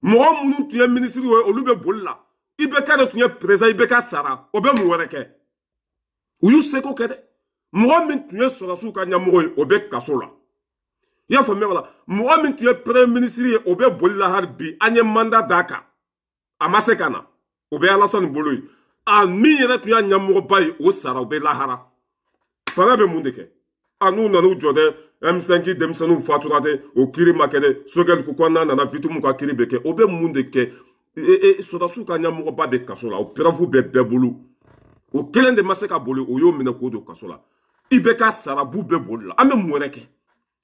Mɔgɔ minnu tun ye minisiriw ye, olu bɛ boli la. IBK de tun ye président, IBK sara, o bɛ mun wɛrɛ kɛ? U y'u seko kɛ dɛ. Mɔgɔ min tun ye sɔrɔdasiw ka ɲɛmɔgɔ ye, o bɛ kaso la. I y'a faamuya wala? Mɔgɔ min tun ye premier ministre ye, o bɛ boli la hali bi. An ye mandat d'a kan, a ma se ka na, o bɛ Alassane bolo yen. A min yɛrɛ tun y'a ɲɛmɔgɔba ye, o sara, o bɛ lahara. Fanga bɛ mun de kɛ? A n'u nana u jɔ dɛ, M5 denmisɛnninw fatura dɛ, o kiiri ma kɛ dɛ. Sogɛli ko ko n'a nana victime ka kiiri bɛ kɛ, o bɛ mun de kɛ? Sɔrɔdasiw ka ɲɛmɔgɔba bɛ kaso la, o preuve bɛ bɛɛ bolo. O kelen de ma se ka boli, o y'o minɛ k'o don kaso la. IBK sara, b'u bɛɛ boli la. An bɛ mun wɛrɛ kɛ?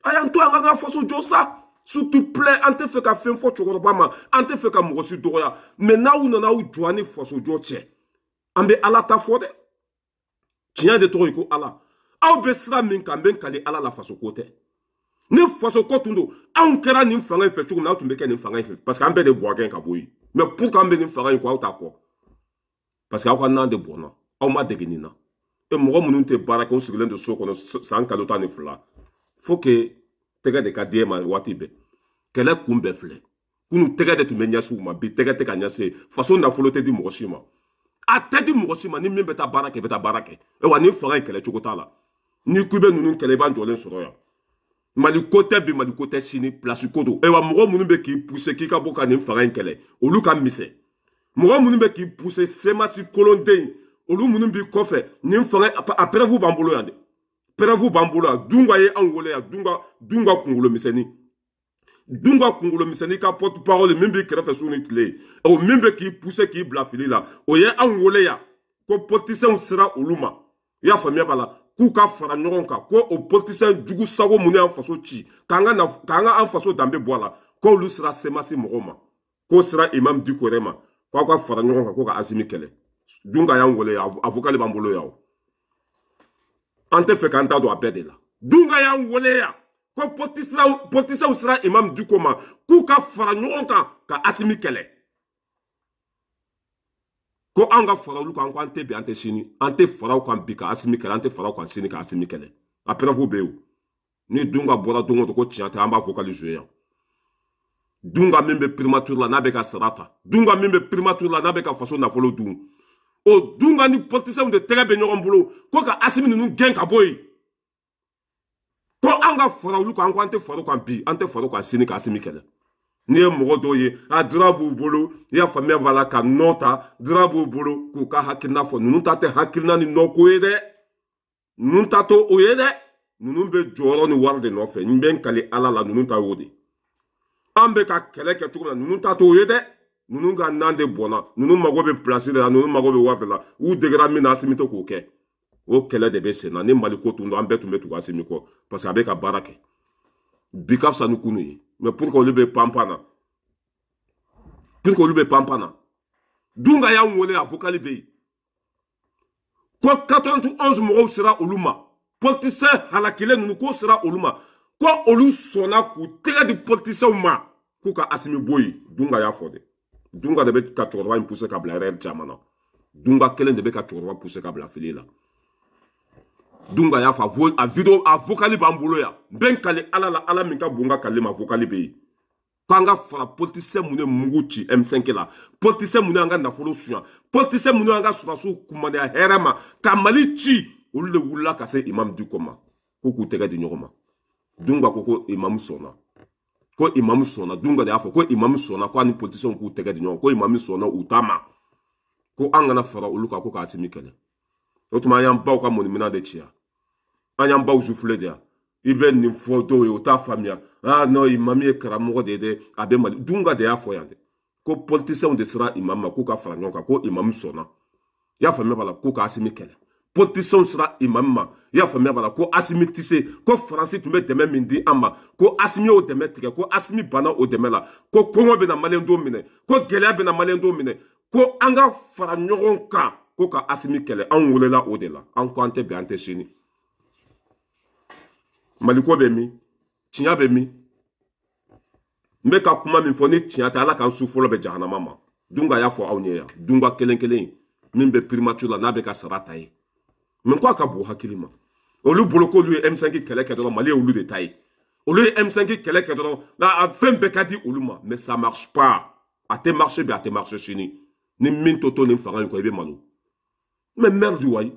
A y'an to an ka faso jɔ sa. S'il te plaît, an tɛ fɛ ka fɛn fɔ cɛkɔrɔba ma, an tɛ fɛ ka mɔgɔ si dɔgɔya. Mais n'aw nana aw jɔ an ni faso jɔ cɛ, an bɛ Ala ta fɔ dɛ. Tiɲɛ de tɔgɔ ye ko Ala. Aw bɛ sira min kan, n bɛ n kali Ala la, faso ko tɛ. Ni faso ko tun don, anw kɛra nin fanga in fɛ cogo min na, aw tun bɛ kɛ nin fanga in fɛ, parce que an bɛɛ de bɔ gɛn ka bɔ yen. Mais pour qu'an bɛ nin fanga in kɔ, aw t'a kɔ, parce que aw ka nan de bɔnna, aw ma dege nin na. E mɔgɔ minnu tɛ baara kɛ, u sigilen don so kɔnɔ san kalo 12, faut que tɛgɛ de ka di e ma waati bɛɛ. Kɛlɛ kun bɛɛ filɛ. Kunu tɛgɛ de tun bɛ ɲɛsin u ma, bi tɛgɛ tɛ ka ɲɛsin. Faso nafolo tɛ di mɔgɔ si ma, a tɛ di mɔgɔ si ma. Ni min bɛ taa baara kɛ, i bɛ taa baara kɛ. Wa nin fanga in kɛlɛ cogo t'a la. Ni k'i bɛ ninnu kɛlɛ, i b'an jɔlen sɔrɔ yan. Mali ko tɛ bi, Mali ko tɛ sini, place ko don. Ayiwa, mɔgɔ minnu bɛ k'i pousser k'i ka bɔ ka nin fanga in kɛlɛ, olu ka misɛn. Mɔgɔ minnu bɛ k'i pousser, semasi kolonden, olu minnu b'i kɔfɛ, nin fanga a preuve b'an bolo yan dɛ. Preuve b'an bolo yan. Dunga ye anw wele yan, Dunga kunkolo misɛnnin. Dunga kunkolo misɛnnin ka porte parole min b'i kɛrɛfɛ su ni tile, o min bɛ k'i pousser k'i bila fili la, o ye anw wele yan ko politiciens sera olu ma. I y'a faamuya b'a la, k'u ka fara ɲɔgɔn kan, ko o politicien jugu sago minnu y'an faso ci, k'an ka an faso danbe bɔ a la, k'olu sera semasi mɔgɔw ma, k'o sera Imam Dicko yɛrɛ ma, k'aw ka fara ɲɔgɔn kan ko ka Assimi kɛlɛ. Dunga y'an wele yan, avocat b'an bolo yan o. An tɛ fɛ k'an ta don a bɛɛ de la. Dunga y'an wele yan ko politiciens sera Imam Dicko ma, k'u ka fara ɲɔgɔn kan ka Assimi kɛlɛ. Ko an ka fara olu kan, ko an tɛ bi, an tɛ sini, an tɛ fara kan bi ka Assimi kɛlɛ, an tɛ fara kan sini ka Assimi kɛlɛ. A preuve bɛ yen. Ni Dunga bɔra don o don ko tiɲɛ tɛ, an b'a vocal jouer yan. Dunga min bɛ primature la n'a bɛ ka sara ta, Dunga min bɛ primature la n'a bɛ ka faso nafolo dun, o Dunga ni politiciens de tɛgɛ bɛ ɲɔgɔn bolo ko ka Assimi ninnu gɛn ka bɔ yen. Ko an ka fara olu kan, ko an tɛ fara kan bi, an tɛ fara kan sini ka Assimi kɛlɛ. N'i ye mɔgɔ dɔw ye, a dira b'u bolo, i y'a faamuya b'a la, ka nɔ ta, dira b'u bolo k'u ka hakilina fɔ. Ninnu ta tɛ hakilina ni nɔko ye dɛ, ninnu ta to o ye dɛ. Ninnu bɛ jɔyɔrɔ ni wari de nɔfɛ. N bɛ n kali Ala la, ninnu ta y'o de. An bɛ ka kɛlɛ kɛ cogo min na, ninnu ta t'o ye dɛ. Ninnu ka nan de bɔnna, ninnu mago bɛ place de la, ninnu mago bɛ wari de la. U degera min na, Assimi tɛ k'o kɛ. O kɛlɛ de bɛ sen na. Ni Mali ko tun don, an bɛɛ tun bɛ tugu Assimi kɔ, parce que a bɛ ka baara kɛ. Bi ka fisa ni kunu ye. Mais pourquoi olu bɛ panpan na? Pourquoi olu bɛ panpan na? Dunga y'anw wele, a vocal bɛ yen. Ko 91 mɔgɔw sera olu ma. Politicien halakilen ninnu k'o sera olu ma. Ko olu sɔnna k'u tɛgɛ di politiciens ma k'u ka Asimi bɔ yen. Dunga y'a fɔ dɛ. Dunga de bɛ ka cɛkɔrɔba in pousser ka bila erreur caman na. Dunga kelen de bɛ ka cɛkɔrɔba pousser ka bila fili la. Dunga y'a fɔ, a vidéo, a vocal b'an bolo yan. N bɛ n kali Ala la, Ala min ka bon n ka kali ma, vocal bɛ yen. K'an ka fara politicien minnu ye mugu ci M5 la, politicien minnu y'an ka nafolo suɲa, politicien minnu y'an ka sɔrɔdasiw kumaniya hɛrɛ ma ka Mali ci, olu de wulila ka se Imam Dicko ma ko k'u tɛgɛ di ɲɔgɔn ma. Dunga ko ko Imam sɔnna, ko Imam sɔnna. Dunga de y'a fɔ ko Imam sɔnna, ko ani politiciens k'u tɛgɛ di ɲɔgɔn, ko Imam sɔnna u ta ma, ko an kana fara olu kan, ko k'a Asimi kɛlɛ. O tuma an y'an baw ka mɔniminɛn de ci yan, an y'an baw sufule de yan. I bɛ nin fɔ dɔw ye, u t'a faamuya. Ah non, Imam ye karamɔgɔ de ye dɛ, a bɛ Mali. Dunga de y'a fɔ yan dɛ, ko politiciens de sera Imam ma k'u ka fara ɲɔgɔn kan, ko Imam sɔnna. I y'a faamuya b'a la, ko ka Asimi kɛlɛ. Politiciens sera Imam ma, i y'a faamuya b'a la, ko Asimi tɛ se, ko Faransi tun bɛ dɛmɛ min di an ma, ko Asimi y'o dɛmɛ tigɛ, ko Asimi banna o dɛmɛ la, ko kɔngɔ bɛna maliyɛndenw minɛ, ko gɛlɛya bɛna maliyɛndenw minɛ, ko an ka fara ɲɔgɔn kan ko ka Asimi kɛlɛ. Anw welela o de la, an ko an tɛ bɛn, an tɛ sini. Maliko bɛ min? Tiɲɛ bɛ min? N bɛ ka kuma min fɔ, ni tiɲɛ tɛ, Ala k'an su fɔlɔ bɛ jahanama ma. Dunga y'a fɔ aw ɲɛ yan, Dunga kelen kelen min bɛ primature la, n'a bɛ ka sara ta ye. Mais ko a ka bon hakili ma. Olu bolo k'olu ye M5 kɛlɛ kɛ dɔrɔn, Mali ye olu de ta ye. Olu ye M5 kɛlɛ kɛ dɔrɔn, a fɛn bɛɛ ka di olu ma. Mais ça marche pas. A tɛ marcher bi, a tɛ marcher sini. Ni min to nin fanga in kɔ, i bɛ malo. Mais merde wayi.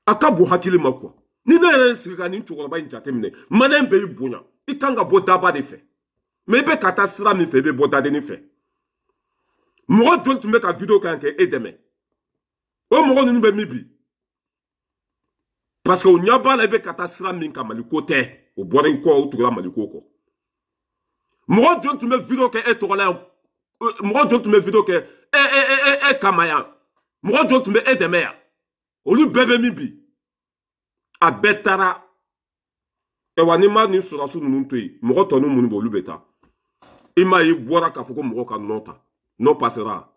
A ka bon hakili ma quoi. Ni ne yɛrɛ sigi ka nin cɛkɔrɔba in jateminɛ, maliyɛn bɛɛ y'i bonya, i kan ka bɔ daba de fɛ. Mais i bɛ ka taa sira min fɛ, i bɛ bɔ dadennin fɛ. Mɔgɔ joli tun bɛ ka vidéo kan kɛ e dɛmɛ? O mɔgɔ ninnu bɛ min bi? Parce que o ɲɛ b'a la, i bɛ ka taa sira min kan, Mali ko tɛ. O bɔra i kɔ, o tugura Mali ko kɔ. Mɔgɔ joli tun bɛ vidéo kɛ e tɔgɔ la yan? Mɔgɔ joli tun bɛ vidéo kɛ e kama yan? Mɔgɔ joli tun bɛ e dɛmɛ yan? Olu bɛɛ bɛ min bi? A bɛɛ taara. Ayiwa, n'i ma nin sɔrɔdasi ninnu to yen, mɔgɔ tɔ ninnu minnu bɛ, olu bɛ taa. I m'a ye, i bɔra k'a fɔ ko mɔgɔw ka nɔ ta, nɔ passera,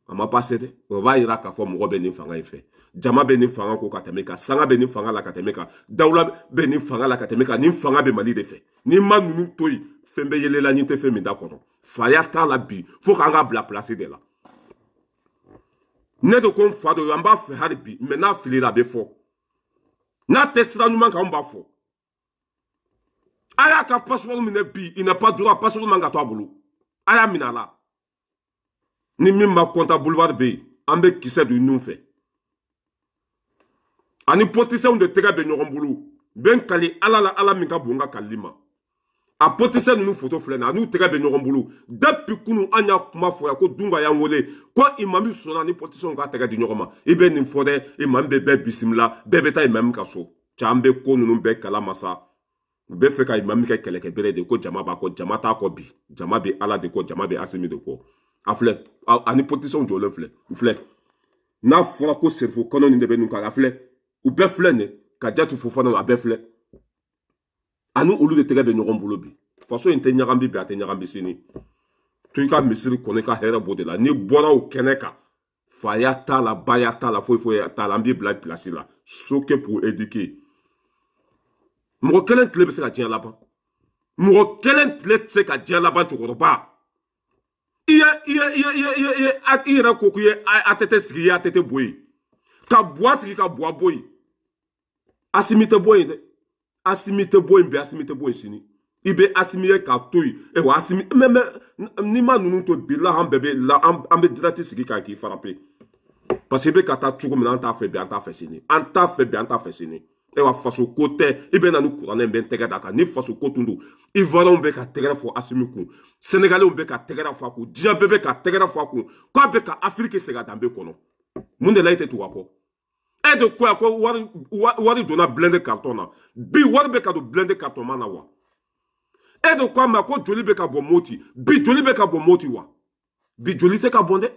a ma passé dɛ. O b'a yira k'a fɔ mɔgɔ bɛ nin fanga in fɛ, jama bɛ nin fanga ko ka tɛmɛ kan, sanga bɛ nin fanga la ka tɛmɛ kan, dawula bɛ nin fanga la ka tɛmɛ kan, nin fanga bɛ Mali de fɛ. N'i ma ninnu to yen, fɛn bɛ yelela ni tɛ fɛn min da kɔnɔ. Faya t'a la bi, fo k'an ka bila place de la. Ne de ko n fa dɔ ye, an b'a fɛ hali bi, mais n'a filila a bɛ fɔ. N'a tɛ sira ɲuman kan, anw b'a fɔ. A y'a ka passeport minɛ bi, il n'a pas droit, passeport man ka to a bolo. A y'a minɛ a la. Ni min ma compta boulevard bɛ yen, an bɛ kisɛ don nun fɛ. Ani politiciens de tɛgɛ bɛ ɲɔgɔn bolo. N bɛ n kali Ala la, Ala min ka bon n ka kalili ma. A politicien ninnu photo filɛ nin ye, a n'u tɛgɛ bɛ ɲɔgɔn bolo. Depuis kunun an y'a kuma fɔ yan ko Dunga y'an wele, ko Imam sɔnna ni politiciens k'a tɛgɛ di ɲɔgɔn ma. I bɛ nin fɔ dɛ, Imam bɛ bɛɛ bisimila, bɛɛ bɛ taa Imam ka so. Cɛ, an bɛ ko ninnu bɛɛ kalama sa. U bɛ fɛ ka Imam kɛ kɛlɛkɛbere de, ko jama b'a kɔ, jama t'a kɔ bi. Jama bɛ Ala de kɔ, jama bɛ Asimi de kɔ. A filɛ, ani politiciens jɔlen filɛ, u filɛ. N'a fɔra ko Serifo kɔnɔ nin de bɛ nin kan, a filɛ, u bɛɛ filɛ nin, ka Jatu Fofana, a bɛɛ filɛ. Ani olu de tɛgɛ bɛ ɲɔgɔn bolo bi. Faso in tɛ ɲagami bi, a tɛ ɲagami sini. To i ka misiri kɔnɔ, i ka hɛrɛ b'o de la. N'i bɔra o kɛnɛ kan, faya t'a la, baya t'a la, foyi foyi t'a la, an b'i bila place la. Soke pour éduquer. Mɔgɔ kelen tile bɛ se ka diɲɛ laban. Mɔgɔ kelen tile tɛ se ka diɲɛ laban, cɛkɔrɔba. I yɛrɛ ko k'i ye ATT sigi, i ye ATT bɔ yen. Ka Buwa sigi, ka Buwa bɔ yen. Asimi tɛ bɔ yen dɛ. Asimi tɛ bɔ yen bi, Asimi tɛ bɔ yen sini. I bɛ Asimi ye k'a to yen. Ewa Asimi, mais n'i ma ninnu to bi la, an bɛɛ bɛ la, an bɛ direct sigi k'a k'i frapper. Parce que i bɛ ka taa cogo min na, an t'a fɛ bi, an t'a fɛ sini. An t'a fɛ bi, an t'a fɛ sini. Ewa faso ko tɛ, i bɛ na ni kuranɛ in bɛ n tɛgɛ d'a kan. Ni faso ko tun don, Ivoiriyɛnw bɛ ka tɛgɛrɛ fɔ Asimi kun, Sénégalais bɛ ka tɛgɛrɛ fɔ a kun, diɲɛ bɛɛ bɛ ka tɛgɛrɛ fɔ a kun, k'a bɛ ka Afiriki segin a danbe kɔnɔ. Mun de la e tɛ tugu a kɔ? E de ko yan ko wari donna blindé carton na. Bi wari bɛ ka don blindé carton ma na wa? E de ko a ma ko joli bɛ ka bɔ Moti. Bi joli bɛ ka bɔ Moti wa? Bi joli tɛ ka bɔn dɛ.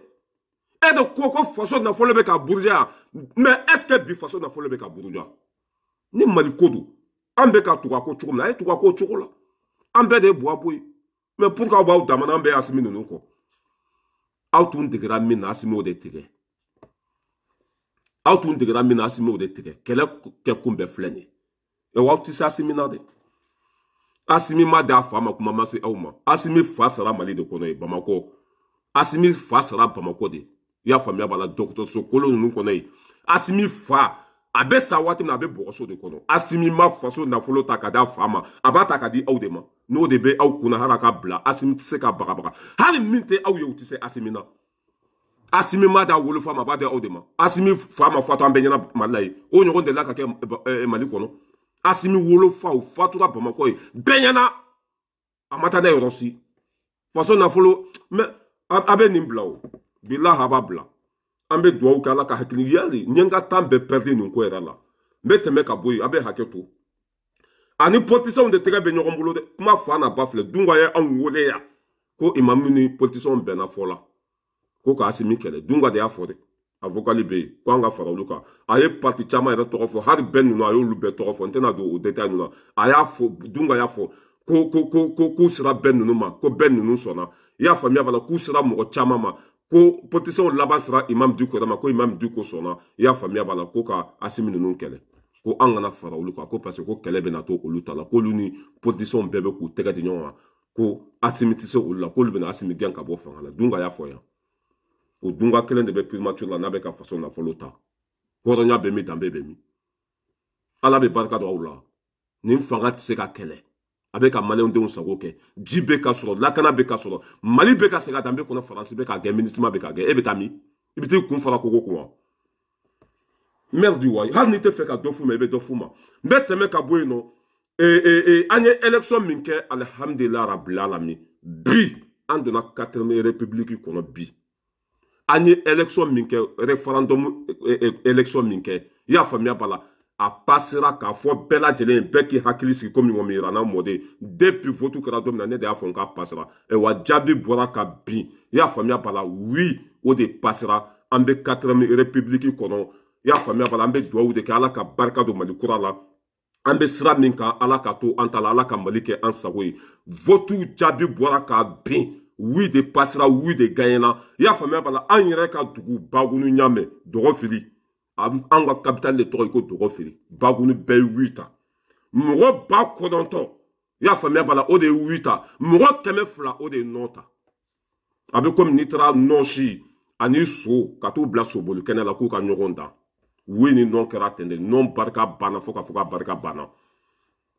E de ko ko faso nafolo bɛ ka buruja. Mais est ce que bi faso nafolo bɛ ka buruja? Ni Mali ko don, an bɛ ka tugu a ko cogo min na, a ye tugu a ko cogo la. An bɛɛ de ye buwa bo ye. Mais pourquoi aw b'aw damana an bɛɛ Asimi ninnu kɔ? Aw tun degera min na, Asimi o de tigɛ. Aw tun degera min na, Asimi o de tigɛ. Kɛlɛ kɛ kun bɛɛ filɛ nin ye. Aw tɛ se Asimi na dɛ. Asimi ma d'a fa ma, kuma ma se aw ma. Asimi fa sara Mali de kɔnɔ ye, Bamakɔ. Asimi fa sara Bamakɔ de. I y'a faamuya b'a la, dɔgɔtɔrɔso kolon ninnu kɔnɔ yen. Asimi fa a bɛ sa waati min na, a bɛ bɔgɔso de kɔnɔ. Asimi ma faso nafolo ta ka d'a fa ma, a b'a ta ka di aw de ma. N'o de bɛ aw kunna hali a ka bila, Asimi tɛ se ka bagabaga. Hali min tɛ aw ye, o tɛ se Asimi na. Asimi ma d'a wolofa ma, a b'a di aw de ma. Asimi fa ma fatu an bɛɛ ɲɛna Mali la yen. O ɲɔgɔn delila ka kɛ Mali kɔnɔ. Asimi wolofa o fatura Bamakɔ ye bɛɛ ɲɛna, a ma taa n'a yɔrɔ si. Faso nafolo, mɛ a bɛ nin bila o, bilahi a b'a bila. An bɛ dugawu kɛ Ala ka hakili yali n ye n ka temps bɛɛ perdre nin ko yɛrɛ la. N bɛ tɛmɛ ka bɔ yen, a bɛ hakɛ to. Ani politiciens de tɛgɛ bɛ ɲɔgɔn bolo dɛ. Kuma fa n'a ba filɛ. Dunga ye anw wele yan ko imamu ni politiciens bɛnna fɔ la ko ka Asimi kɛlɛ. Dunga de y'a fɔ dɛ, a vocal bɛ yen ko an ka fara olu kan. A ye parti caman yɛrɛ tɔgɔ fɔ, hali bɛɛ ninnu a y'olu bɛɛ tɔgɔ fɔ. N tɛna don o détail ninnu na. A y'a fɔ, Dunga y'a fɔ ko ko ko ko k'u sera bɛɛ ninnu ma, ko bɛɛ ninnu sɔnna. I y'a faamuya b'a la, k'u sera mɔgɔ caman ma, ko politiciens laban sera Imam Dicko yɛrɛ ma, ko Imam Dicko sɔnna. I y'a faamuya b'a la, ko ka Asimi ninnu kɛlɛ, ko an kana fara olu kan, ko parce que ko kɛlɛ bɛna to olu ta la, k'olu ni politiciens bɛɛ bɛ k'u tɛgɛ di ɲɔgɔn ma, ko Asimi tɛ se olu la, k'olu bɛna Asimi gɛn ka bɔ fanga la. Dunga y'a fɔ yan. O Dunga kelen de bɛ primature la n'a bɛ ka faso nafolo ta. Hɔrɔnya bɛ min, danbe bɛ min? Ala bɛ barika don aw la. Nin fanga tɛ se ka kɛlɛ. A bɛ ka maliyɛndenw sago kɛ. Ji bɛ ka sɔrɔ, lakana bɛ ka sɔrɔ, Mali bɛ ka segin a danbe kɔnɔ, Faransi bɛ ka gɛn, MINUSMA bɛ ka gɛn. E bɛ taa min? I bɛ t'i kun fara kogo kun wa? Merde wa, hali n'i tɛ fɛ ka dɔ f'u ma, i bɛ dɔ f'u ma. N bɛ tɛmɛ ka bɔ yen nɔ. An ye élection min kɛ, alihamudulila rabil alamin, bi an donna 4e république kɔnɔ bi. An ye élection min kɛ, référendum élection min kɛ, i y'a faamuya b'a la, a passera k'a fɔ bɛɛ lajɛlen, bɛɛ k'i hakili sigi komi ŋɔmi yira mɔden. Depuis vote kɛra don min na, ne de y'a fɔ n k'a passera. Wa jaabi bɔra ka bin, i y'a faamuya b'a la, oui, o de passera. An bɛ 4e république kɔnɔ, i y'a faamuya b'a la. An bɛ dugawu de kɛ Ala ka barika don Mali kura la. An bɛ sira min kan, Ala ka to an ta la, Ala ka Mali kɛ an sago ye. Vote jaabi bɔra ka bin, oui de passera, oui de gagnera. I y'a faamuya b'a la. An yɛrɛ ka dugu Bagunu ɲamɛ Dɔgɔfili, an ka capitale de tɔgɔ ye ko Dɔgɔfili. Bagunu bɛɛ ye oui ta, mɔgɔ 9,000, i y'a faamuya b'a la, o de ye oui ta. Mɔgɔ 200, o de ye non ta. A bɛ komi n'i taara nɔsi ani so ka t'u bila soboli kɛnɛ la k'u ka ɲɔgɔn dan. Oui ni non kɛra ten de. Non barika banna fo ka fɔ k'a barika banna,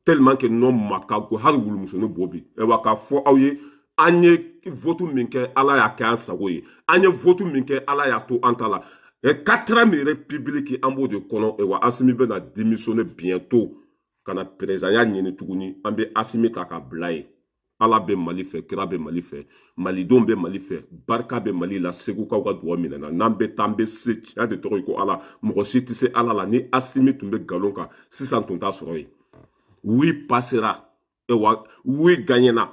tellement que non ma ka go hali wulumusonin bo bi. Wa k'a fɔ aw ye, an ye vote min kɛ, Ala y'a kɛ an sago ye. An ye vote min kɛ, Ala y'a to an ta la. 4e république, an b'o de kɔnɔ. Wa Asimi bɛna démissionner bientôt ka na présidentya ɲini tuguni. An bɛ Asimi ta ka bila yen. Ala bɛ Mali fɛ, kira bɛ Mali fɛ, malidenw bɛ Mali fɛ, barika bɛ Mali la. Segukaw ka dugawu minɛna. N'an bɛ taa, an bɛ se. Tiɲɛ de tɔgɔ ye ko Ala, mɔgɔ si tɛ se Ala la. Ni Asimi tun bɛ nkalon kan sisan, tun t'a sɔrɔ yen. Oui passera, wa oui gagnera.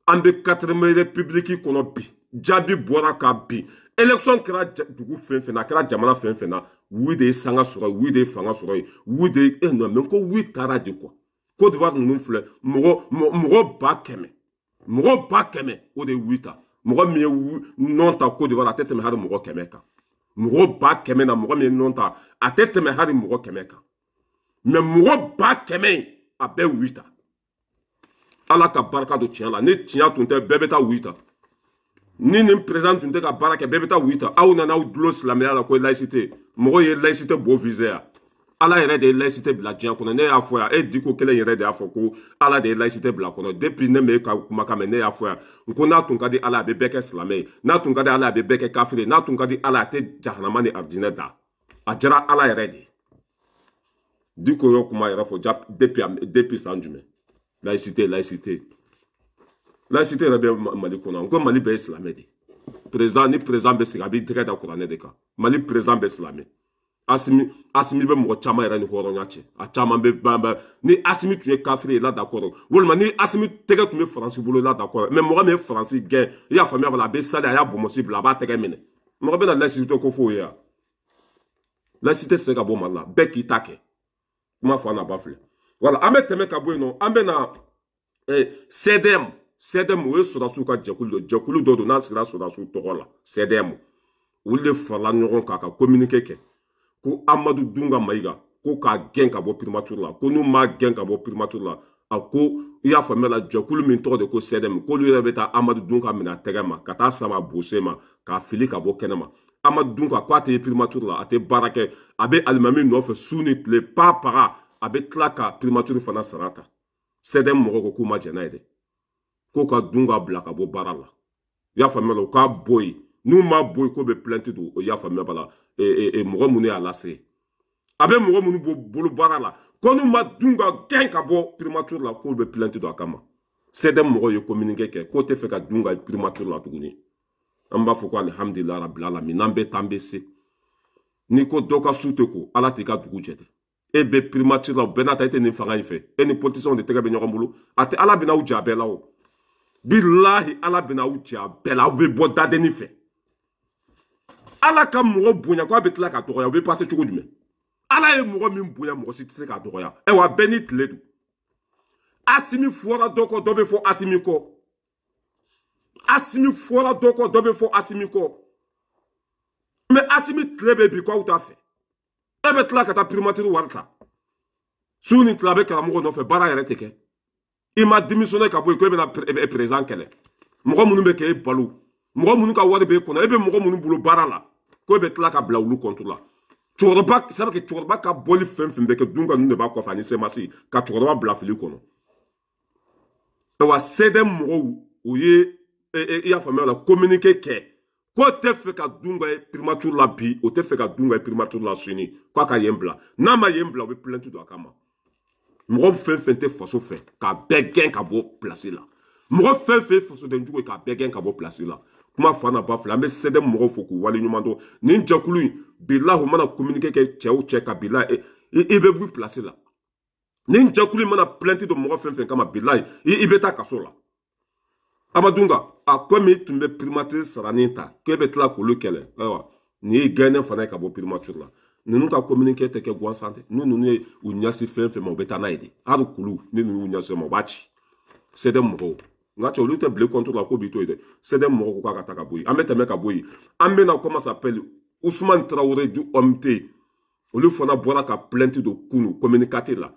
An bɛ 4e république kɔnɔ bi. Jaabi bɔra ka bin. Élection kɛra dugu fɛn fɛn na, a kɛra jamana fɛn fɛn na, oui de ye sanga sɔrɔ yen, oui de ye fanga sɔrɔ yen, oui de ye non mais ko oui taara de quoi. Côte d'Ivoire ninnu filɛ, mɔgɔ 100,000, mɔgɔ 100,000, o de ye oui ta. Mɔgɔ min ye non ta Côte d'Ivoire, a tɛ tɛmɛ hali mɔgɔ 100 kan. Mɔgɔ 100,000 na, mɔgɔ min ye non ta, a tɛ tɛmɛ hali mɔgɔ 100 kan. Mais mɔgɔ 100,000, a bɛɛ oui ta. Ala ka barika don tiɲɛ la. Ni tiɲɛ tun tɛ, bɛɛ bɛ taa oui ta. Ni nin président tun tɛ ka baara kɛ, bɛɛ bɛ taa oui ta. Aw nana aw dulon silamɛya la ko laïcité. Mɔgɔw ye laïcité bo visé yan. Ala yɛrɛ de ye laïcité bila diɲɛ kɔnɔ. Ne y'a fɔ yan, e Dicko kelen yɛrɛ de y'a fɔ ko Ala de ye laïcité bila kɔnɔ. Depuis ne m'e ka kumakan mɛn, ne y'a fɔ yan n ko n'a tun ka di Ala, a bɛ bɛɛ kɛ silamɛ ye. N'a tun ka di Ala, a bɛ bɛɛ kɛ kafiri ye. N'a tun ka di Ala, a tɛ jahanama ni arijinɛ da. A diyara Ala yɛrɛ de ye. Dicko y'o kuma yɛrɛ fɔ depuis san jumɛn? Laïcité, laïcité, laïcité yɛrɛ bɛ Mali kɔnɔ. N ko Mali bɛɛ ye silamɛ de ye. Président ni président bɛ sigi, a b'i tɛgɛ da kuranɛ de kan. Mali président bɛ silamɛ. Asimi bɛ mɔgɔ caman yɛrɛ ni hɔrɔnya cɛ. A caman bɛ ban. Ni Asimi tun ye kafiri ye la, d'accord. Walima ni Asimi tɛgɛ tun bɛ Faransi bolo la, d'accord. Mais mɔgɔ min ye Faransi gɛn, i y'a faamuya b'a la, a bɛ sali, a y'a bɔnbɔsi bila, a b'a tɛgɛ minɛ. Mɔgɔ bɛna laïcité ko f'o ye yan? Laïcité tɛ se ka bɔ Mali la. Bɛɛ k'i ta kɛ. Kuma fa n'a ba filɛ. Voilà, an bɛ tɛmɛ ka bɔ yen nɔ. An bɛ na CDM CDM o ye sɔrɔdasiw ka jɛkulu dɔ jɛkulu dɔ don n'a sigira sɔrɔdasiw tɔgɔ la CDM olu de farala ɲɔgɔn kan ka communiqué kɛ ko Amadu Dunga Mayiga ko k'a gɛn ka bɔ primature la ko n'u m'a gɛn ka bɔ primature la a ko i y'a faamuya la jɛkulu min tɔgɔ de ko CDM k'olu yɛrɛ bɛ taa Amadu Dunga minɛ a tɛgɛ ma ka taa sama bose ma k'a fili ka bɔ kɛnɛ ma Amadu Dunga k'a tɛ primature la a tɛ baara kɛ a bɛ alimami nɔfɛ su ni tile pa paga a bɛ tila ka primature fana sara ta CDM mɔgɔw ko k'u ma jɛn n'a ye dɛ ko ka Dunga bila ka bɔ baara la i y'a faamuya la u k'a bɔ yen n'u ma bɔ yen k'o bɛ plainte don o y'a faamuya b'a la mɔgɔ minnu y'a lase a bɛ mɔgɔ minnu bolo baara la ko n'u ma Dunga gɛn ka bɔ primature la k'olu bɛ plainte don a kama CDM mɔgɔw ye communiqué kɛ k'o tɛ fɛ ka Dunga primature la tuguni an b'a fɔ ko alihamudulila rabil alamin n'an bɛ taa an bɛ se n'i ko dɔ ka su tɛ ko ala t'i ka dugu jɛ dɛ e bɛ primature la o bɛɛ n'a ta e tɛ nin fanga in fɛ e ni politiciens de tɛgɛ bɛ ɲɔgɔn bolo a tɛ ala bɛna aw jɛ a bɛɛ la o bilahi ala bɛna aw jɛ a bɛɛ la aw bɛ bɔ dadenni fɛ ala ka mɔgɔ bonya ko a bɛ tila ka dɔgɔya o bɛ pase cogo jumɛn ala ye mɔgɔ min bonya mɔgɔ si tɛ se k'a dɔgɔya ayiwa bɛɛ ni tile don Asimi fɔra dɔ kɔ dɔ bɛ fɔ Asimi kɔ Asimi fɔra dɔ kɔ dɔ bɛ fɔ Asimi kɔ mɛ Asimi tile bɛ bi k'aw t'a fɛ e bɛ tila ka taa primature wari ta su ni tile a bɛ karamɔgɔ nɔfɛ baara yɛrɛ tɛ kɛ i ma démissionné ka bɔ yen ko e bɛna président kɛlɛ mɔgɔ minnu bɛ k'e balo mɔgɔ minnu ka wari b'e kɔnɔ e bɛ mɔgɔ minnu bolo baara la ko e bɛ tila ka bila olu compte la cɛkɔrɔba c'est que cɛkɔrɔba ka bɔli fɛn fɛn bɛ kɛ Dunga ninnu de b'a kɔfɛ ani CMAS ka cɛkɔrɔba bila fili kɔnɔ ayiwa CDM mɔgɔw u ye i y'a faamuya la communiqué kɛ k'o tɛ fɛ ka Dunga ye primature la bi o tɛ fɛ ka Dunga ye primature la sini k'a ka yen bila n'a ma yen bila u bɛ plainte don a kama mɔgɔ fɛn fɛn tɛ faso fɛ k'a bɛɛ gɛn ka bɔ place la mɔgɔ fɛn fɛn ye fasoden jugu ye k'a bɛɛ gɛn ka bɔ place la kuma fa na ba fila an bɛ CDM mɔgɔw fo k'u waleɲuman dɔn nin jɛkulu in bilahi u mana communiqué kɛ cɛ o cɛ ka bilahi i bɛ bɔ place la nin jɛkulu in mana plainte don mɔgɔ fɛn fɛn kama bilahi i bɛ taa kaso la Amadu Dunga a komi i tun bɛ primature saranin ta k'e bɛ tila k'olu kɛlɛ ayiwa nin ye gɛnɛ fana ye ka bɔ primature la ninnu ka communiqué tɛ kɛ gansan tɛ ni ninnu ye u ɲɛsin fɛn fɛn ma u bɛ taa n'a ye de hali kulu ni ninnu y'u ɲɛsin ma u b'a ci CDM mɔgɔw nka cɛ olu tɛ bile contre la ko b'i to yen dɛ CDM mɔgɔw ko k'a ka taa ka bɔ yen an bɛ tɛmɛ ka bɔ yen an bɛ na comment s'appelle Ousmane Traoré du OMT olu fana bɔra ka plainte don kunu communiqué la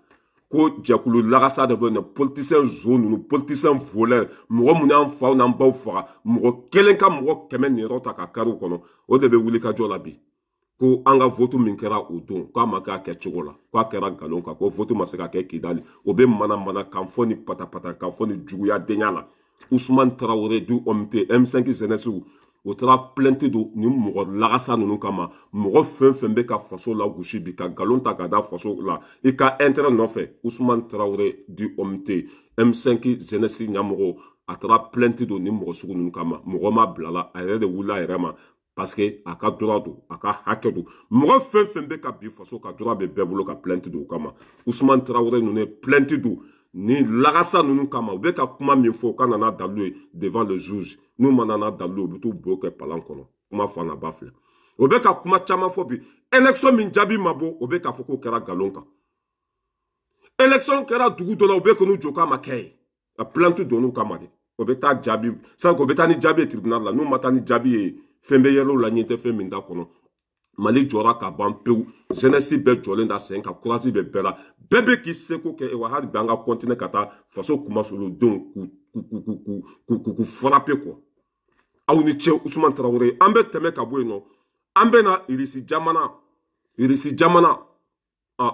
ko jɛkulu lagasa dɔ bɛ yen nɔ politicien zon ninnu politicien voleur mɔgɔ minnu y'an faw n'an baw faga mɔgɔ kelen ka mɔgɔ 100 niyɔrɔ ta ka kari u kɔnɔ o de bɛ wuli ka jɔ la bi ko an ka vote min kɛra o don k'a ma kɛ a kɛcogo la k'a kɛra nkalon kan ko vote ma se ka kɛ Kidali o bɛ mana kan fɔ ni patapata kan fɔ ni juguya denya la Ousmane Traoré du OMT M5 jeunesse o taara plainte don nin mɔgɔ lagasa ninnu kama mɔgɔ fɛn fɛn bɛ ka faso la gosi bi ka nkalon ta ka da faso la i ka intérêt nɔfɛ Ousmane Traoré du OMT M5 jeunesse ɲɛmɔgɔ a taara plainte don nin mɔgɔ sugu ninnu kama mɔgɔ ma bila la a yɛrɛ de wulila a yɛrɛ ma parce que a ka droit don a ka hakɛ don mɔgɔ fɛn fɛn bɛ ka bi faso ka droit bɛ bɛɛ bolo ka plainte don o kama Ousmane Traoré ninnu ye plainte don ni lagasa ninnu kama u bɛ ka kuma min fɔ u ka nana dalilu ye devant le juge n'u ma nana dalilu ye u bɛ t'u bo kɛ palan kɔnɔ kuma fa na ba filɛ o bɛ ka kuma caman fɔ bi élection min jaabi ma bɔ o bɛ k'a fɔ k'o kɛra nkalon kan élection kɛra dugu dɔ la u bɛ k'u jɔ k'a ma kɛ ye a plainte donn'u kama de o bɛ taa jaabi sabu o bɛ taa ni jaabi ye tribunal la n'u ma taa ni jaabi ye fɛn bɛ yɛlɛ o la ɲɛ tɛ fɛn min da kɔnɔ Mali jɔra ka ban pewu jeunesse bɛɛ jɔlen da sen kan courage bɛ bɛɛ la bɛɛ bɛ k'i seko kɛ wa hali bi an ka continuer ka taa faso kumasuludenw k'u frapper quoi aw ni ce Ousmane Traoré an bɛ tɛmɛ ka bɔ yen nɔ an bɛ na Irisi jamana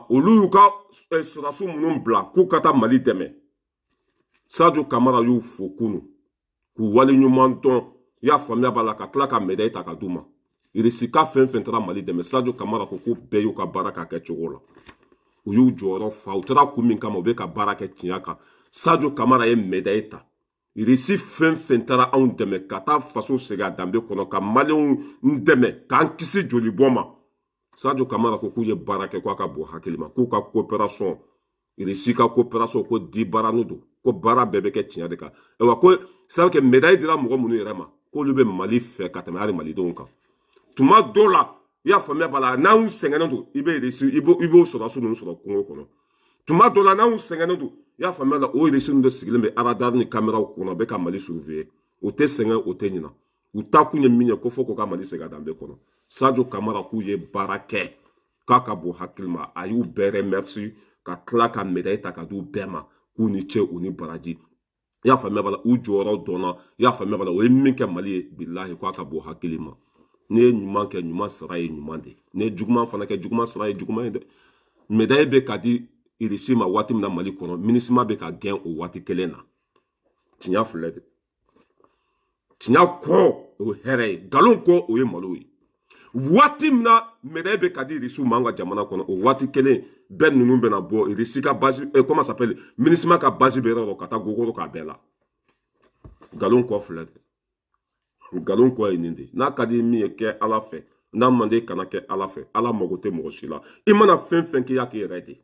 olu y'u ka sɔrɔdasiw minnu bila k'u ka taa Mali dɛmɛ Sadio Kamara y'u fo kunu k'u waleɲuman dɔn i y'a faamuya b'a la ka tila ka médaille ta ka d'u ma Irisi ka fɛn fɛn taara Mali dɛmɛ Sadio Kamara ko ko bɛɛ y'u ka baara k'a kɛ cogo la u y'u jɔyɔrɔ fa u taara kun min kama u bɛ ka baara kɛ tiɲɛ kan Sadio Kamara ye médaille ta Irisi fɛn fɛn taara anw dɛmɛ ka taa faso segin a danbe kɔnɔ ka maliyɛnw dɛmɛ k'an kisi jolibɔn ma Sadio Kamara ko k'u ye baara kɛ k'a ka bon hakili ma k'u ka coopération Irisi ka coopération ko di baara n'o don ko baara bɛɛ bɛ kɛ tiɲɛ de kan ayiwa ko c'est à dire que médaille dira mɔgɔ minnu yɛrɛ ma k'olu bɛ Mali fɛ ka tɛmɛ hali malidenw kan tuma dɔw la i y'a faamuya b'a la n'anw sɛgɛnnen don i bɛ Irisi i b'o sɔrɔdasi ninnu sɔrɔ kungo kɔnɔ Tuma dɔ la n'anw sɛgɛnnen don, i y'a faamuya la, o irisi ninnu de sigilen bɛ radar ni caméraw kɔnɔ, bɛ ka Mali surveiller. O tɛ sɛgɛn, o tɛ ɲina. U taakun ye min ye, ko fo k'u ka Mali segin a danbe kɔnɔ. Sadio Kamara k'u ye baara kɛ k'a ka bon hakili ma, a y'u bɛɛ remercier ka tila ka médaille ta ka d'u bɛɛ ma, k'u ni ce, u ni baraji. I y'a faamuya b'a la, u jɔyɔrɔ dɔnna. I y'a faamuya b'a la, o ye min kɛ Mali ye, bilahi k'a ka bon hakili ma. N'i ye ɲuman kɛ, ɲuman sara ye ɲuman de ye. N'i ye juguman fana kɛ, juguman sara ye juguman ye dɛ. Médaille bɛ ka di irisi ma waati min na Mali kɔnɔ, MINUSMA bɛ ka gɛn o waati kelen na. Tiɲɛ filɛ dɛ, tiɲɛ kɔ o ye hɛrɛ ye, nkalon kɔ o ye malo ye. Waati min na médaille bɛ ka di irisiw ma an ka jamana kɔnɔ, o waati kelen bɛɛ ninnu bɛna bɔ irisi ka base, comment ça s'appelle, MINUSMA ka base bɛ yɔrɔ dɔ ka taa gogoro k'a bɛɛ la. Nkalon kɔ filɛ dɛ, nkalon kɔ ye nin de. N'a ka di min ye, kɛ Ala fɛ, n'a man di, kana kɛ Ala fɛ. Ala mago tɛ mɔgɔ si la. I mana fɛn fɛn k'i y'a k'i yɛrɛ de.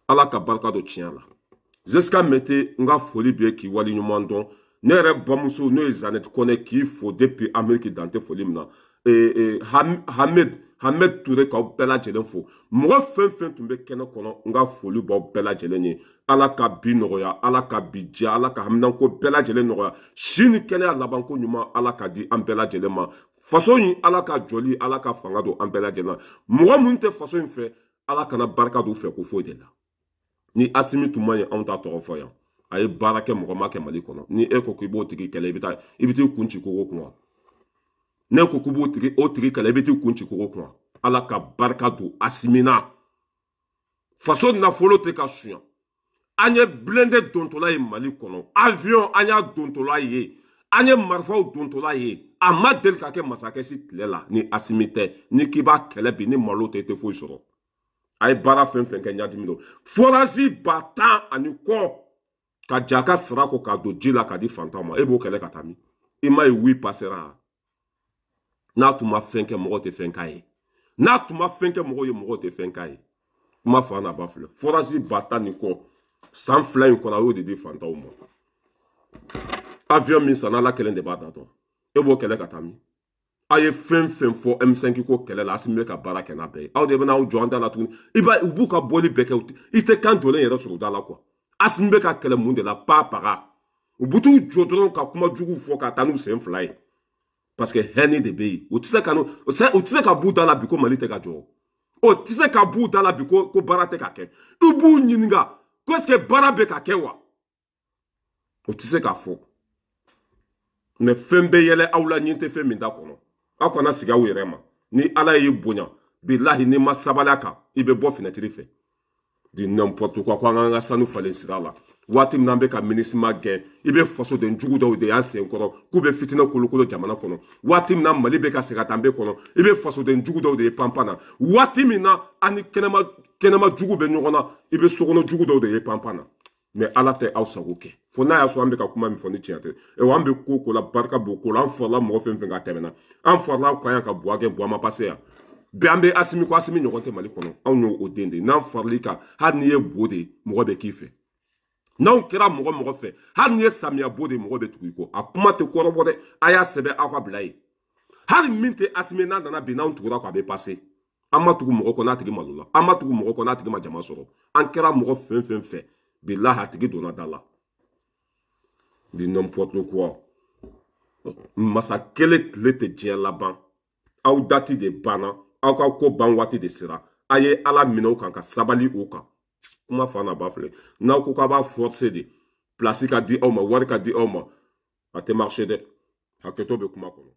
Ala ka barika don tiɲɛ la. Jusqu'à maintenant, n ka foli bɛ k'i waleɲuman dɔn. Ne yɛrɛ bamuso, n'o ye Zanɛti Kɔnɛ, k'i fo depuis Amérique, dan tɛ foli min na. Hamed Touré, k'aw bɛɛ lajɛlen fo. Mɔgɔ fɛn fɛn tun bɛ kɛnɛ kɔnɔ, n ka foli b'aw bɛɛ lajɛlen ye. Ala ka bi nɔgɔya, Ala ka bi diya, Ala ka haminanko bɛɛ lajɛlen nɔgɔya, si ni kɛnɛya labanko ɲuman Ala ka di an bɛɛ lajɛlen ma. Faso in, Ala ka jɔli, Ala ka fanga don an bɛɛ lajɛlen na. Mɔgɔ minnu tɛ faso in fɛ, Ala kana barika don u fɛ ko foyi de la. Ni Asimi tun man ɲi, anw t'a tɔgɔ fɔ yan. A ye baara kɛ, mɔgɔ ma kɛ Mali kɔnɔ. Ni e ko k'i b'o tigi kɛlɛ, i bɛ taa, i bɛ t'i kun ci kogo kun wa? Ne ko k'i b'o tigi, o tigi kɛlɛ, i bɛ t'i kun ci kogo kun wa? Ala ka barika don Asimi na. Faso nafolo tɛ ka suɲa. An ye blindé dontɔla ye Mali kɔnɔ, avion an y'a dontɔla ye, an ye marifaw dontɔla ye. A ma deli ka kɛ masakɛ si tile la ni Asimi tɛ. Ni k'i b'a kɛlɛ bi, ni malo tɛ, i tɛ foyi sɔrɔ. A ye baara fɛn fɛn kɛ, ɲadimi don. Forage 10 000 ani kɔ ka ja ka sara kɔ k'a don ji la k'a di fantanw ma, e b'o kɛlɛ ka taa min? I ma ye oui passera. N'a tun ma fɛn kɛ, mɔgɔw tɛ fɛn k'a ye. N'a tun ma fɛn kɛ mɔgɔw ye, mɔgɔw tɛ fɛn k'a ye. Kuma fa n'a ba filɛ, forage 10 000 ni kɔ, san 2 in kɔnɔ, a y'o de di fantanw ma. Avion min sanna, Ala kelen de b'a da dɔn. E b'o kɛlɛ ka taa min? A ye fɛn fɛn fɔ M5 ko kɛlɛ la, Asimi bɛ ka baara kɛ n'a bɛɛ ye. Aw de bɛ n'aw jɔ an da la tuguni. I b'a u b'u ka bɔli bɛɛ kɛ, i tɛ kan jɔlen yɛrɛ sɔrɔ u da la quoi. Asimi bɛ ka kɛlɛ mun de la? Pa paga, u bɛ t'u jɔ dɔrɔn ka kuma jugu fɔ ka taa n'u sen fila ye, parce que hɛnɛ de bɛ yen. U tɛ se ka u tɛ se ka b'u da la bi ko Mali tɛ ka jɔ. O tɛ se ka b'u da la bi ko baara tɛ ka kɛ. I b'u ɲininka ko est ce que baara bɛ ka kɛ wa? O tɛ se k'a fɔ. Mais fɛn bɛ yɛlɛ aw la, ɲin tɛ fɛn min da kɔnɔ. Aw kana sigi aw yɛrɛ ma. Ni Ala y'i bonya, bilahi, n'i ma sabali a kan, i bɛ bɔ fenêtre fɛ. Di n'importe quoi, ko an k'an ka sanu falen sira la. Waati min n'an bɛ ka MINUSMA gɛn, i bɛ fasoden jugu dɔw de y'an sen kɔrɔ k'u bɛ fitinɛ kolokolo jamana kɔnɔ. Waati min na Mali bɛ ka segin ka danbe kɔnɔ, i bɛ fasoden jugu dɔw de ye panpan na. Waati min na an ni kɛnɛma kɛnɛma jugu bɛ ɲɔgɔn na, i bɛ sokɔnɔ jugu dɔw de ye panpan na. Mais Ala tɛ aw sago kɛ, fo n'a y'a sɔrɔ an bɛ ka kuma min fɔ ni tiɲɛ tɛ. An bɛ ko ko la, barika b'o ko la. An farala mɔgɔ fɛn fɛn ka tɛmɛna, an farala kan yan ka buwa gɛn, buwa ma pase yan bɛɛ. An bɛ Asimi ko Asimi ɲɔgɔn tɛ Mali kɔnɔ. Anw y'o o den de ye. N'an faral'i kan, hali n'i ye bo de ye, mɔgɔ bɛ k'i fɛ. N'anw kɛra mɔgɔ mɔgɔ fɛ, hali n'i ye samiya bo de ye, mɔgɔ bɛ tugu i kɔ. A kuma tɛ kɔrɔbɔ dɛ, a y'a sɛbɛn aw ka bila yen. Hali min tɛ Asimi, n'a nana bi, n'anw tugura kɔ, a bɛ pase. An ma tugu mɔgɔ kɔ n'a tigi malola, an ma tugu mɔgɔ kɔ n'a tigi ma jama sɔrɔ. An kɛra mɔgɔ fɛn fɛn fɛ, bilahi, a tigi donna da la. Di n'importe quoi. Masa kelen tile tɛ diɲɛ laban. Aw dati de banna, aw ka ko ban waati de sera. A ye Ala minɛ o kan ka sabali o kan. Kuma fa n'a ba filɛ, n'aw ko k'a b'a forcer de, place ka di aw ma, wari ka di aw ma, a tɛ marcher dɛ. Hakɛto bɛ kuma kɔnɔ.